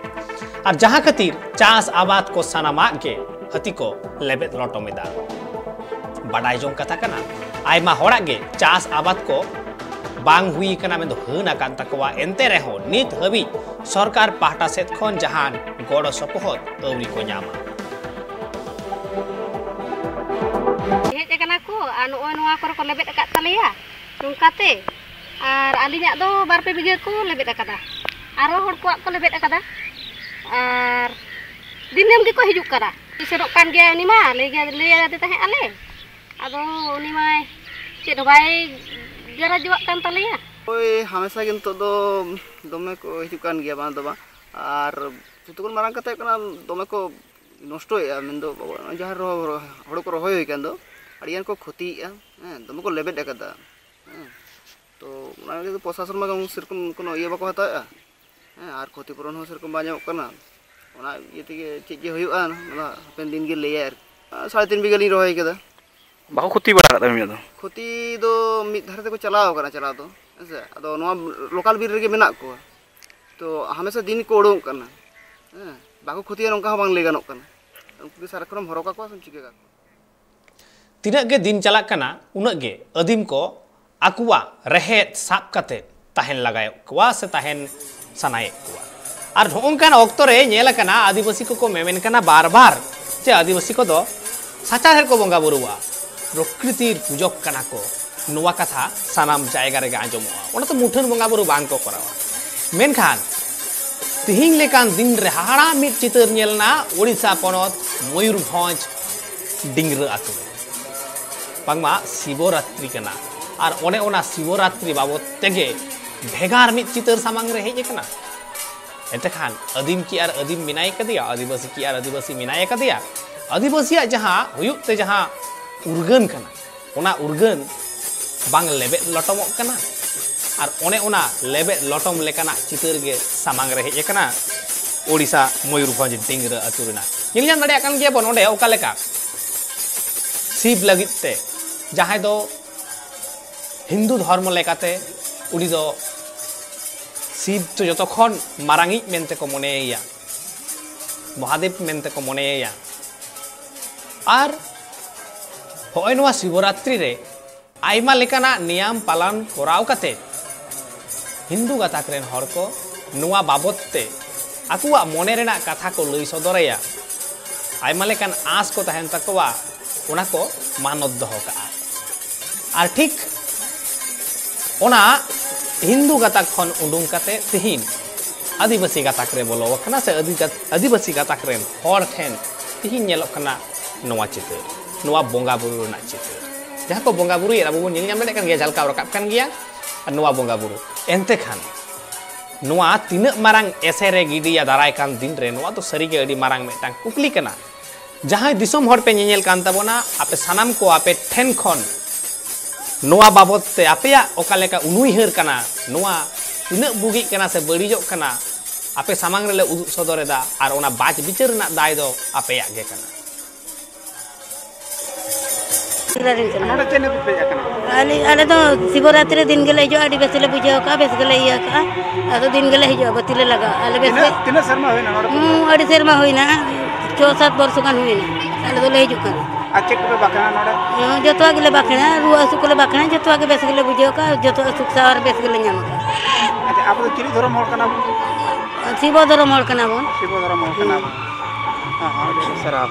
ᱟᱨ ᱡᱟᱦᱟᱸ ᱠᱷᱟᱹᱛᱤᱨ ᱪᱟᱥ ᱟᱵᱟᱫ ᱠᱚ ᱥᱟᱱᱟᱢᱟᱜ ᱜᱮ ᱦᱟᱹᱛᱤ ᱠᱚ ᱞᱮᱵᱮᱫ ᱞᱚᱴᱚᱢ ᱮᱫᱟ᱾ ᱵᱟᱰᱟᱭ ᱡᱚᱝ ᱠᱟᱛᱷᱟ ᱠᱟᱱᱟ, ᱟᱭᱢᱟ ᱦᱚᱲᱟᱜ ᱜᱮ ᱪᱟᱥ ᱟᱵᱟᱫ ᱠᱚ ᱵᱟᱝ ᱦᱩᱭ ᱟᱠᱟᱱᱟ ᱢᱮᱱᱫᱚ ᱦᱟᱹᱱ ᱟᱠᱟᱱ ᱛᱟᱠᱚᱣᱟ᱾ ᱮᱱᱛᱮ ᱨᱮᱦᱚᱸ ᱱᱤᱛ ᱦᱟᱹᱵᱤᱡ ᱥᱚᱨᱠᱟᱨ ᱯᱟᱦᱴᱟ ᱥᱮᱫ ᱠᱷᱚᱱ ᱡᱟᱦᱟᱱ ᱜᱚᱲᱚ ᱥᱚᱯᱚᱦᱚᱫ ᱟᱹᱣᱨᱤ ᱠᱚ ᱧᱟᱢᱟ᱾ ᱦᱮᱡ ᱟᱠᱟᱱᱟ ᱠᱚ ᱟᱨ ᱱᱚᱜᱼᱚᱭ ᱱᱚᱣᱟ ᱠᱚᱨᱮ ᱠᱚ ᱞᱮᱵᱮᱫ ᱟᱠᱟᱫ ᱛᱟᱞᱮᱭᱟ ᱱᱚᱝᱠᱟᱛᱮ᱾ ᱟᱨ ᱟᱹᱞᱤᱧᱟᱜ ᱫᱚ ᱵᱟᱨ ᱯᱮ ᱵᱤᱜᱷᱟᱹ ᱠᱚ ᱞᱮᱵᱮᱫ ᱟᱠᱟᱫᱟ, ᱟᱨᱚ ᱦᱚᱲ ᱠᱚᱣᱟᱜ ᱠᱚ ᱞᱮᱵᱮᱫ ᱟᱠᱟᱫᱟ᱾ ᱟᱨ ᱫᱤᱱᱟᱹᱢ ᱜᱮᱠᱚ ᱦᱤᱡᱩᱜ ᱠᱟᱱᱟ᱾ ᱥᱮᱱᱚᱜ ᱠᱟᱱ ᱜᱮᱭᱟ ᱩᱱᱤ ᱢᱟ, ᱞᱟᱹᱭ ᱜᱮ ᱞᱟᱹᱭ ᱟᱫᱮ ᱛᱟᱦᱮᱸᱫ ᱟᱞᱮ, ᱟᱫᱚ ᱩᱱᱤ ᱢᱟᱭ ᱪᱮᱫ ᱦᱚᱸ ᱵᱟᱭ ᱜᱟᱨᱟᱡᱚᱣᱟᱜ ᱠᱟᱱ ᱛᱟᱞᱮᱭᱟ᱾ ᱳᱭ ᱦᱟᱢᱮᱥᱟ ᱜᱮ ᱱᱤᱛᱚᱜ ᱫᱚ ᱫᱚᱢᱮ ᱠᱚ ᱦᱤᱡᱩᱜ ᱠᱟᱱ ᱜᱮᱭᱟ, ᱵᱟᱝ ᱫᱚ ᱵᱟᱝ᱾ ᱟᱨ ᱡᱚᱛᱚ ᱠᱷᱚᱱ ᱢᱟᱨᱟᱝ ᱠᱟᱛᱷᱟ ᱦᱩᱭᱩᱜ ᱠᱟᱱᱟ, ᱫᱚᱢᱮ ᱠᱚ ᱱᱚᱥᱴᱚᱭᱮᱫᱼᱟ, ᱢᱮᱱᱫᱚ ᱡᱟᱦᱟᱸ ᱨᱚᱦᱚ-, ᱦᱳᱲᱳ ᱠᱚ ᱨᱚᱦᱚᱭ ᱦᱩᱭ ᱟᱠᱟᱱ ᱫᱚ, ᱟᱹᱰᱤᱜᱟᱱ ᱠᱚ ᱠᱷᱚᱛᱤᱭᱮᱫᱼᱟ, ᱦᱮᱸ, ᱫᱚᱢᱮ ᱠᱚ ᱞᱮᱵᱮᱫ ᱟᱠᱟᱫᱟ, ᱦᱮᱸ᱾ ᱛᱚ ᱚᱱᱟ ᱞᱟᱹᱜᱤᱫ ᱯᱨᱚᱥᱟᱥᱚᱱ ᱢᱟ ᱥᱮᱨᱚᱠᱚᱢ ᱠᱳᱱᱳ ᱤᱭᱟᱹ ᱵᱟᱠᱚ ᱦᱟᱛᱟᱣᱮᱫᱼᱟ, ᱦᱮᱸ, ᱟᱨ ᱠᱷᱚᱛᱤ ᱯᱩᱨᱚᱱ ᱦᱚᱸ ᱥᱮᱨᱚᱠᱚᱢ ᱵᱟᱝ ᱧᱟᱢᱚᱜ ᱠᱟᱱᱟ᱾ ᱚᱱᱟ ᱤᱭᱟᱹ ᱛᱮᱜᱮ ᱪᱮᱫ ᱡᱮ ᱦᱩᱭᱩᱜᱼᱟ, ᱚᱱᱟ ᱦᱟᱯᱮᱱ ᱫᱤᱱ ᱜᱮ ᱞᱟᱹᱭᱟᱭ ᱟᱨᱠᱤ᱾ ᱟᱨ ᱥᱟᱲᱮ ᱛᱤᱱ ᱵᱤᱜᱷᱟᱹ ᱞᱤᱧ ᱨᱚᱦᱚᱭ ᱠᱟᱫᱟ᱾ ᱵᱟᱠᱚ ᱠᱷᱚᱛᱤ ᱵᱟᱲᱟ ᱟᱠᱟᱫ ᱛᱟᱵᱮᱱᱟ ᱩᱱᱟᱹᱜ ᱫᱚ? ᱠᱷᱚᱛᱤ ᱫᱚ ᱢᱤᱫ ᱫᱷᱟᱨᱮ ᱛᱮᱠᱚ ᱪᱟᱞᱟᱣ ᱟᱠᱟᱱᱟ ᱪᱟᱞᱟᱣ ᱫᱚ, ᱦᱮᱸ ᱥᱮ᱾ ᱟᱫᱚ ᱱᱚᱣᱟ ᱞᱳᱠᱟᱞ ᱵᱤᱨ ᱨᱮᱜᱮ ᱢᱮᱱᱟᱜ ᱠᱚᱣᱟ, ᱛᱚ ᱦᱟᱢᱮᱥᱟ ᱫᱤᱱ ᱜᱮᱠᱚ ᱩᱰᱩᱝᱚᱜ ᱠᱟᱱᱟ, ᱦᱮᱸ᱾ ᱵᱟᱠᱚ ᱠᱷᱚᱛᱤᱭᱟ ᱱᱚᱝᱠᱟ ᱦᱚᱸ ᱵᱟᱝ ᱞᱟᱹᱭ ᱜᱟᱱᱚᱜ ᱠᱟᱱᱟ᱾ ᱩᱱᱠᱩ ᱜᱮ ᱥᱟᱨᱟ ᱠᱷᱚᱱᱮᱢ ᱦᱚᱨᱚᱜ ᱠᱟᱠᱚᱣᱟ ᱥᱮᱢ ᱪᱤᱠᱟᱹ ᱠᱟᱠᱚᱣᱟ? ᱛᱤᱱᱟᱹᱜ ᱜᱮ ᱫᱤᱱ ᱪᱟᱞᱟᱜ ᱠᱟᱱᱟ, ᱩᱱᱟᱹᱜ ᱜᱮ ᱟᱹᱫᱤᱢ ᱠᱚ ᱟᱠᱚᱣᱟᱜ ᱨᱮᱦᱮᱫ ᱥᱟᱵ ᱠᱟᱛᱮ ᱛᱟᱦᱮᱱ ᱞᱟᱜᱟᱭᱮᱫ ᱠᱚᱣᱟ ᱥᱮ ᱛᱟᱦᱮᱱ ᱥᱟᱱᱟᱭᱮᱫ ᱠᱚᱣᱟ᱾ ᱟᱨ ᱱᱚᱜᱼᱚ ᱱᱚᱝᱠᱟᱱ ᱚᱠᱛᱚ ᱨᱮ ᱧᱮᱞ ᱟᱠᱟᱱᱟ, ᱟᱹᱫᱤᱵᱟᱹᱥᱤ ᱠᱚᱠᱚ ᱢᱮᱢᱮᱱ ᱠᱟᱱᱟ ᱵᱟᱨ ᱵᱟᱨ ᱡᱮ ᱟᱹᱫᱤᱵᱟᱹᱥᱤ ᱠᱚᱫᱚ ᱥᱟᱪᱟᱨᱦᱮᱫ ᱠᱚ ᱵᱚᱸᱜᱟ ᱵᱩᱨᱩᱣᱟ, ᱯᱨᱚᱠᱨᱤᱛᱤᱨ ᱯᱩᱡᱚᱠ ᱠᱟᱱᱟ ᱠᱚ᱾ ᱱᱚᱣᱟ ᱠᱟᱛᱷᱟ ᱥᱟᱱᱟᱢ ᱡᱟᱭᱜᱟ ᱨᱮᱜᱮ ᱟᱸᱡᱚᱢᱚᱜᱼᱟ᱾ ᱚᱱᱟᱛᱮ ᱢᱩᱴᱷᱟᱹᱱ ᱵᱚᱸᱜᱟ ᱵᱩᱨᱩ ᱵᱟᱝ ᱠᱚ ᱠᱚᱨᱟᱣᱟ᱾ ᱢᱮᱱᱠᱷᱟᱱ ᱛᱤᱦᱤᱧ ᱞᱮᱠᱟᱱ ᱫᱤᱱ ᱨᱮ ᱦᱟᱦᱟᱲᱟ ᱢᱤᱫ ᱪᱤᱛᱟᱹᱨ ᱧᱮᱞ ᱮᱱᱟ ᱳᱰᱤᱥᱟ ᱯᱚᱱᱚᱛ ᱢᱚᱭᱩᱨᱵᱷᱚᱸᱡᱽ ᱰᱤᱝᱨᱟᱹ ᱟᱛᱳ ᱨᱮ᱾ ᱵᱟᱝᱢᱟ ᱥᱤᱵᱚᱨᱟᱛᱨᱤ ᱠᱟᱱᱟ, ᱟᱨ ᱚᱱᱮ ᱚᱱᱟ ᱥᱤᱵᱚᱨᱟᱛᱨᱤ ᱵᱟᱵᱚᱫ ᱛᱮᱜᱮ ᱵᱷᱮᱜᱟᱨ ᱢᱤᱫ ᱪᱤᱛᱟᱹᱨ ᱥᱟᱢᱟᱝ ᱨᱮ ᱦᱮᱡ ᱟᱠᱟᱱᱟ᱾ ᱮᱱᱛᱮᱠᱷᱟᱱ ᱟᱹᱫᱤᱢ ᱠᱤ ᱟᱨ ᱟᱹᱫᱤᱢ ᱢᱮᱱᱟᱭ ᱠᱟᱫᱮᱭᱟ, ᱟᱹᱫᱤᱵᱟᱹᱥᱤ ᱠᱤ ᱟᱨ ᱟᱹᱫᱤᱵᱟᱹᱥᱤ ᱢᱮᱱᱟᱭ ᱠᱟᱫᱮᱭᱟ? ᱟᱹᱫᱤᱵᱟᱹᱥᱤᱭᱟᱜ ᱡᱟᱦᱟᱸ ᱦᱩᱭᱩᱜ ᱛᱮ ᱡᱟᱦᱟᱸ ᱩᱨᱜᱟᱹᱱ ᱠᱟᱱᱟ, ᱚᱱᱟ ᱩᱨᱜᱟᱹᱱ ᱵᱟᱝ ᱞᱮᱵᱮᱫ ᱞᱚᱴᱚᱢᱚᱜ ᱠᱟᱱᱟ᱾ ᱟᱨ ᱚᱱᱮ ᱚᱱᱟ ᱞᱮᱵᱮᱫ ᱞᱚᱴᱚᱢ ᱞᱮᱠᱟᱱᱟᱜ ᱪᱤᱛᱟᱹᱨ ᱜᱮ ᱥᱟᱢᱟᱝ ᱨᱮ ᱦᱮᱡ ᱟᱠᱟᱱᱟ ᱳᱰᱤᱥᱟ ᱢᱚᱭᱩᱨᱵᱷᱚᱸᱡᱽ ᱰᱤᱝᱨᱟᱹ ᱟᱹᱛᱩ ᱨᱮᱱᱟᱜ᱾ ᱧᱮᱞ ᱧᱟᱢ ᱫᱟᱲᱮᱭᱟᱜ ᱠᱟᱱ ᱜᱮᱭᱟ ᱵᱚᱱ ᱚᱸᱰᱮ ᱚᱠᱟ ᱞᱮᱠᱟ ᱥᱤᱵ ᱞᱟᱹᱜᱤᱫ ᱛᱮ, ᱡᱟᱦᱟᱸᱭ ᱫᱚ ᱦᱤᱱᱫᱩ ᱫᱷᱚᱨᱢᱚ ᱞᱮᱠᱟᱛᱮ ᱩᱱᱤ ᱫᱚ ᱥᱤᱵ ᱫᱚ ᱡᱚᱛᱚ ᱠᱷᱚᱱ ᱢᱟᱨᱟᱝᱤᱡ ᱢᱮᱱᱛᱮ ᱠᱚ ᱢᱚᱱᱮᱭᱮᱭᱟ, ᱢᱚᱦᱟᱫᱮᱵ ᱢᱮᱱᱛᱮ ᱠᱚ ᱢᱚᱱᱮᱭᱮᱭᱟ᱾ ᱟᱨ ᱦᱚᱸᱜᱼᱚᱭ ᱱᱚᱣᱟ ᱥᱤᱵᱚᱨᱟᱛᱨᱤ ᱨᱮ ᱟᱭᱢᱟ ᱞᱮᱠᱟᱱᱟᱜ ᱱᱤᱭᱟᱢ ᱯᱟᱞᱚᱱ ᱠᱚᱨᱟᱣ ᱠᱟᱛᱮ ᱦᱤᱱᱫᱩ ᱜᱟᱛᱟᱠ ᱨᱮᱱ ᱦᱚᱲ ᱠᱚ ᱱᱚᱣᱟ ᱵᱟᱵᱚᱛ ᱛᱮ ᱟᱠᱚᱣᱟᱜ ᱢᱚᱱᱮ ᱨᱮᱱᱟᱜ ᱠᱟᱛᱷᱟ ᱠᱚ ᱞᱟᱹᱭ ᱥᱚᱫᱚᱨ ᱟᱭᱟ᱾ ᱟᱭᱢᱟ ᱞᱮᱠᱟᱱ ᱟᱸᱥ ᱠᱚ ᱛᱟᱦᱮᱱ ᱛᱟᱠᱚᱣᱟ, ᱚᱱᱟ ᱠᱚ ᱢᱟᱱᱚᱛ ᱫᱚᱦᱚ ᱠᱟᱜᱼᱟ᱾ ᱟᱨ ᱴᱷᱤᱠ ᱚᱱᱟ ᱦᱤᱱᱫᱩ ᱜᱟᱛᱟᱠ ᱠᱷᱚᱱ ᱩᱰᱩᱝ ᱠᱟᱛᱮ ᱛᱤᱦᱤᱧ ᱟᱹᱫᱤᱵᱟᱹᱥᱤ ᱜᱟᱛᱟᱠ ᱨᱮ ᱵᱚᱞᱚ ᱟᱠᱟᱱᱟ ᱥᱮ ᱟᱹᱫᱤ- ᱟᱹᱫᱤᱵᱟᱹᱥᱤ ᱜᱟᱛᱟᱠ ᱨᱮᱱ ᱦᱚᱲ ᱴᱷᱮᱱ ᱛᱤᱦᱤᱧ ᱧᱮᱞᱚᱜ ᱠᱟᱱᱟ ᱱᱚᱣᱟ ᱪᱤᱛᱟᱹᱨ, ᱱᱚᱣᱟ ᱵᱚᱸᱜᱟ ᱵᱩᱨᱩ ᱨᱮᱱᱟᱜ ᱪᱤᱛᱟᱹᱨ᱾ ᱡᱟᱦᱟᱸ ᱠᱚ ᱵᱚᱸᱜᱟ ᱵᱩᱨᱩᱭᱮᱫ ᱟᱵᱚ ᱵᱚᱱ ᱧᱮᱞ ᱧᱟᱢ ᱫᱟᱲᱮᱭᱟᱜ ᱠᱟᱱ ᱜᱮᱭᱟ, ᱡᱷᱟᱞᱠᱟᱣ ᱨᱟᱠᱟᱵ ᱠᱟᱱ ᱜᱮᱭᱟ᱾ ᱟᱨ ᱱᱚᱣᱟ ᱵᱚᱸᱜᱟ ᱵᱩᱨᱩ ᱮᱱᱛᱮ ᱠᱷᱟᱱ ᱱᱚᱣᱟ ᱛᱤᱱᱟᱹᱜ ᱢᱟᱨᱟᱝ ᱮᱥᱮᱨ ᱮ ᱜᱤᱰᱤᱭᱟ ᱫᱟᱨᱟᱭ ᱠᱟᱱ ᱫᱤᱱ ᱨᱮ, ᱱᱚᱣᱟ ᱫᱚ ᱥᱟᱹᱨᱤᱜᱮ ᱟᱹᱰᱤ ᱢᱟᱨᱟᱝ ᱢᱤᱫᱴᱟᱝ ᱠᱩᱠᱞᱤ ᱠᱟᱱᱟ᱾ ᱡᱟᱦᱟᱸᱭ ᱫᱤᱥᱚᱢ ᱦᱚᱲ ᱯᱮ ᱧᱮᱧᱮᱞ ᱠᱟᱱ ᱛᱟᱵᱚᱱᱟ, ᱟᱯᱮ ᱥᱟᱱᱟᱢ ᱠᱚ ᱟᱯᱮ ᱴᱷᱮᱱ ᱠᱷᱚᱱ ᱱᱚᱣᱟ ᱵᱟᱵᱚᱛ ᱛᱮ ᱟᱯᱮᱭᱟᱜ ᱚᱠᱟ ᱞᱮᱠᱟ ᱩᱱᱩᱭᱦᱟᱹᱨ ᱠᱟᱱᱟ, ᱱᱚᱣᱟ ᱛᱤᱱᱟᱹᱜ ᱵᱩᱜᱤᱜ ᱠᱟᱱᱟ ᱥᱮ ᱵᱟᱹᱲᱤᱡᱚᱜ ᱠᱟᱱᱟ, ᱟᱯᱮ ᱥᱟᱢᱟᱝ ᱨᱮᱞᱮ ᱩᱫᱩᱜ ᱥᱚᱫᱚᱨ ᱮᱫᱟ᱾ ᱟᱨ ᱚᱱᱟ ᱵᱟᱪ ᱵᱤᱪᱟᱹᱨ ᱨᱮᱱᱟᱜ ᱫᱟᱭ ᱫᱚ ᱟᱯᱮᱭᱟᱜ ᱜᱮ ᱠᱟᱱᱟ᱾ ᱱᱚᱰᱮ ᱪᱮᱫ ᱞᱟᱹᱜᱤᱫ ᱯᱮ ᱦᱮᱡ ᱟᱠᱟᱱᱟ? ᱟᱞᱮ ᱟᱞᱮ ᱫᱚ ᱥᱤᱵᱚᱨᱟᱛᱨᱤ ᱫᱤᱱ ᱜᱮᱞᱮ ᱦᱤᱡᱩᱜᱼᱟ, ᱟᱹᱰᱤ ᱵᱮᱥ ᱞᱮ ᱵᱩᱡᱷᱟᱹᱣ ᱠᱟᱜᱼᱟ, ᱵᱮᱥ ᱜᱮᱞᱮ ᱤᱭᱟᱹ ᱠᱟᱜᱼᱟ᱾ ᱟᱫᱚ ᱫᱤᱱ ᱜᱮᱞᱮ ᱦᱤᱡᱩᱜᱼᱟ, ᱵᱟᱹᱛᱤ ᱞᱮ ᱞᱟᱜᱟᱣᱟ᱾ ᱟᱞᱮ ᱵᱮᱥ ᱜᱮ᱾ ᱛᱤᱱᱟᱹᱜ ᱛᱤᱱᱟᱹᱜ ᱥᱮᱨᱢᱟ ᱦᱩᱭᱱᱟ ᱱᱚᱰᱮ ᱯᱮ? ᱦᱩᱸ, ᱟᱹᱰᱤ ᱥᱮᱨᱢᱟ ᱦᱩᱭᱱᱟ, ᱪᱷᱚ ᱥᱟᱛ ᱵᱚᱨᱥᱚ ᱜᱟᱱ ᱦᱩᱭᱱᱟ, ᱟᱞᱮ ᱫᱚᱞᱮ ᱦᱤᱡᱩᱜ ᱠᱟᱱᱟ᱾ ᱟᱨ ᱪᱮᱫ ᱠᱚᱯᱮ ᱵᱟᱠᱷᱮᱲᱟ ᱱᱚᱰᱮ? ᱦᱮᱸ, ᱡᱚᱛᱚᱣᱟᱜ ᱜᱮᱞᱮ ᱵᱟᱠᱷᱮᱲᱟ, ᱨᱩᱣᱟᱹ ᱦᱟᱹᱥᱩ ᱠᱚᱞᱮ ᱵᱟᱠᱷᱮᱲᱟ, ᱡᱚᱛᱚᱣᱟᱜ ᱜᱮ ᱵᱮᱥ ᱜᱮᱞᱮ ᱵᱩᱡᱷᱟᱹᱣ ᱠᱟᱜᱼᱟ, ᱡᱚᱛᱚᱣᱟᱜ ᱥᱩᱠ ᱥᱟᱶᱟᱨ ᱵᱮᱥ ᱜᱮᱞᱮ ᱧᱟᱢ ᱠᱟᱜᱼᱟ᱾ ᱟᱪᱪᱷᱟ, ᱟᱵᱚ ᱫᱚ ᱪᱤᱞᱤ ᱫᱷᱚᱨᱚᱢ ᱦᱚᱲ ᱠᱟᱱᱟ ᱵᱚᱱ? ᱥᱤᱵᱚ ᱫᱷᱚᱨᱚᱢ ᱦᱚᱲ ᱠᱟᱱᱟ ᱵᱚᱱ᱾ ᱥᱤᱵᱚ ᱫᱷᱚᱨᱚᱢ ᱦᱚᱲ ᱠᱟᱱᱟ ᱵᱚᱱ᱾ ᱦᱮᱸ, ᱦᱮᱸ, ᱟᱹᱰᱤ ᱟᱹᱰᱤ ᱥᱟᱨᱦᱟᱣ᱾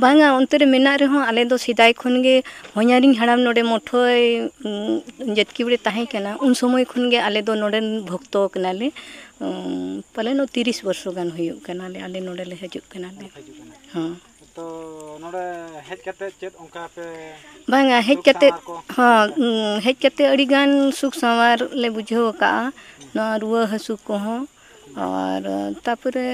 ᱵᱟᱝᱟ, ᱚᱱᱛᱮ ᱨᱮ ᱢᱮᱱᱟᱜ ᱨᱮᱦᱚᱸ ᱟᱞᱮ ᱫᱚ ᱥᱮᱫᱟᱭ ᱠᱷᱚᱱ ᱜᱮ ᱦᱚᱧᱦᱟᱨᱤᱧ ᱦᱟᱲᱟᱢ ᱱᱚᱰᱮ ᱢᱚᱴᱷᱚᱭ ᱩᱸ, ᱡᱟᱹᱛᱠᱤ ᱵᱟᱹᱲᱤ ᱛᱟᱦᱮᱸ ᱠᱟᱱᱟ, ᱩᱱ ᱥᱚᱢᱚᱭ ᱠᱷᱚᱱ ᱜᱮ ᱟᱞᱮ ᱫᱚ ᱱᱚᱰᱮᱱ ᱵᱷᱚᱠᱛᱚ ᱠᱟᱱᱟᱞᱮ᱾ ᱩᱸ, ᱯᱟᱞᱮᱱ ᱛᱤᱨᱤᱥ ᱵᱚᱨᱥᱚ ᱜᱟᱱ ᱦᱩᱭᱩᱜ ᱠᱟᱱᱟᱞᱮ, ᱟᱞᱮ ᱱᱚᱰᱮ ᱞᱮ ᱦᱤᱡᱩᱜ ᱠᱟᱱᱟᱞᱮ᱾ ᱦᱚᱸ᱾ ᱛᱚ ᱱᱚᱰᱮ ᱦᱮᱡ ᱠᱟᱛᱮ ᱪᱮᱫ ᱚᱱᱠᱟ ᱯᱮ ᱵᱟᱝᱟ, ᱦᱮᱡ ᱥᱩᱠ ᱠᱟᱛᱮ ᱥᱟᱶᱟᱨ ᱠᱚ? ᱦᱚᱸ, ᱩᱸ, ᱦᱮᱡ ᱠᱟᱛᱮ ᱟᱹᱰᱤ ᱜᱟᱱ ᱥᱩᱠ ᱥᱟᱶᱟᱨ ᱞᱮ ᱵᱩᱡᱷᱟᱹᱣ ᱟᱠᱟᱜᱼᱟ᱾ ᱱᱚᱣᱟ ᱨᱩᱣᱟᱹ ᱦᱟᱹᱥᱩ ᱠᱚᱦᱚᱸ, ᱟᱨ ᱛᱟᱯᱚᱨᱮ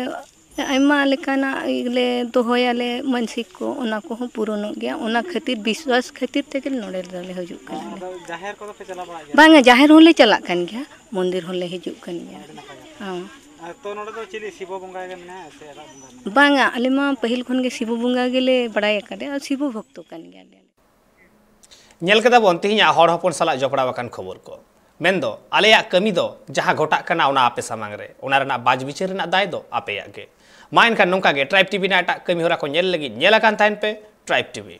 ᱟᱭᱢᱟ ᱞᱮᱠᱟᱱᱟᱜ ᱞᱮ ᱫᱚᱦᱚᱭᱟᱞᱮ ᱢᱟᱹᱱᱥᱤᱠ ᱠᱚ, ᱚᱱᱟ ᱠᱚᱦᱚᱸ ᱯᱩᱨᱚᱱᱚᱜ ᱜᱮᱭᱟ᱾ ᱚᱱᱟ ᱠᱷᱟᱹᱛᱤᱨ, ᱵᱤᱥᱣᱟᱥ ᱠᱷᱟᱹᱛᱤᱨ ᱛᱮᱜᱮ ᱱᱚᱰᱮ ᱫᱚᱞᱮ ᱦᱤᱡᱩᱜ ᱠᱟᱱᱟ᱾ ᱟᱫᱚ ᱡᱟᱦᱮᱨ ᱠᱚᱫᱚ ᱯᱮ ᱪᱟᱞᱟᱣ ᱵᱟᱲᱟᱜ ᱜᱮᱭᱟ? ᱵᱟᱝᱟ, ᱡᱟᱦᱮᱨ ᱦᱚᱸᱞᱮ ᱪᱟᱞᱟᱜ ᱠᱟᱱ ᱜᱮᱭᱟ, ᱢᱚᱱᱫᱤᱨ ᱦᱚᱸᱞᱮ ᱦᱤᱡᱩᱜ ᱠᱟᱱ ᱜᱮᱭᱟ᱾ ᱦᱚᱸ᱾ ᱟᱨ ᱛᱚ ᱱᱚᱰᱮ ᱫᱚ ᱪᱤᱞᱤ ᱥᱤᱵᱚ ᱵᱚᱸᱜᱟ ᱜᱮ ᱢᱮᱱᱟᱭᱟ ᱥᱮ ᱮᱴᱟᱜ ᱵᱚᱸᱜᱟ ᱢᱮᱱᱟᱜᱼᱟ? ᱵᱟᱝᱟ, ᱟᱞᱮ ᱢᱟ ᱯᱟᱹᱦᱤᱞ ᱠᱷᱚᱱ ᱜᱮ ᱥᱤᱵᱚ ᱵᱚᱸᱜᱟ ᱜᱮᱞᱮ ᱵᱟᱲᱟᱭ ᱟᱠᱟᱫᱮ ᱟᱨ ᱥᱤᱵᱚ ᱵᱷᱚᱠᱛᱚ ᱠᱟᱱ ᱜᱮᱭᱟᱞᱮ᱾ ᱧᱮᱞ ᱠᱮᱫᱟ ᱵᱚᱱ ᱛᱤᱦᱤᱧᱟᱜ ᱦᱚᱲ ᱦᱚᱯᱚᱱ ᱥᱟᱞᱟᱜ ᱡᱚᱯᱲᱟᱣ ᱟᱠᱟᱱ ᱠᱷᱚᱵᱚᱨ ᱠᱚ᱾ ᱢᱮᱱᱫᱚ ᱟᱞᱮᱭᱟᱜ ᱠᱟᱹᱢᱤ ᱫᱚ ᱡᱟᱦᱟᱸ ᱜᱷᱚᱴᱟᱜ ᱠᱟᱱᱟ ᱚᱱᱟ ᱟᱯᱮ ᱥᱟᱢᱟᱝ ᱨᱮ, ᱚᱱᱟ ᱨᱮᱱᱟᱜ ᱵᱟᱡᱽ ᱵᱤᱪᱟᱹᱨ ᱨᱮᱱᱟᱜ ᱫᱟᱭ ᱫᱚ ᱟᱯᱮᱭᱟᱜ ᱜᱮ᱾ ᱢᱟ ᱮᱱᱠᱷᱟᱱ ᱱᱚᱝᱠᱟ ᱜᱮ ᱴᱨᱟᱭᱤᱵᱽ ᱴᱤᱵᱷᱤ ᱨᱮᱱᱟᱜ ᱮᱴᱟᱜ ᱠᱟᱹᱢᱤ ᱦᱚᱨᱟ ᱠᱚ ᱧᱮᱞ ᱞᱟᱹᱜᱤᱫ ᱧᱮᱞ ᱟᱠᱟᱱ ᱛᱟᱦᱮᱱ ᱯᱮ ᱴᱨᱟᱭᱤᱵᱽ ᱴᱤᱵᱷᱤ᱾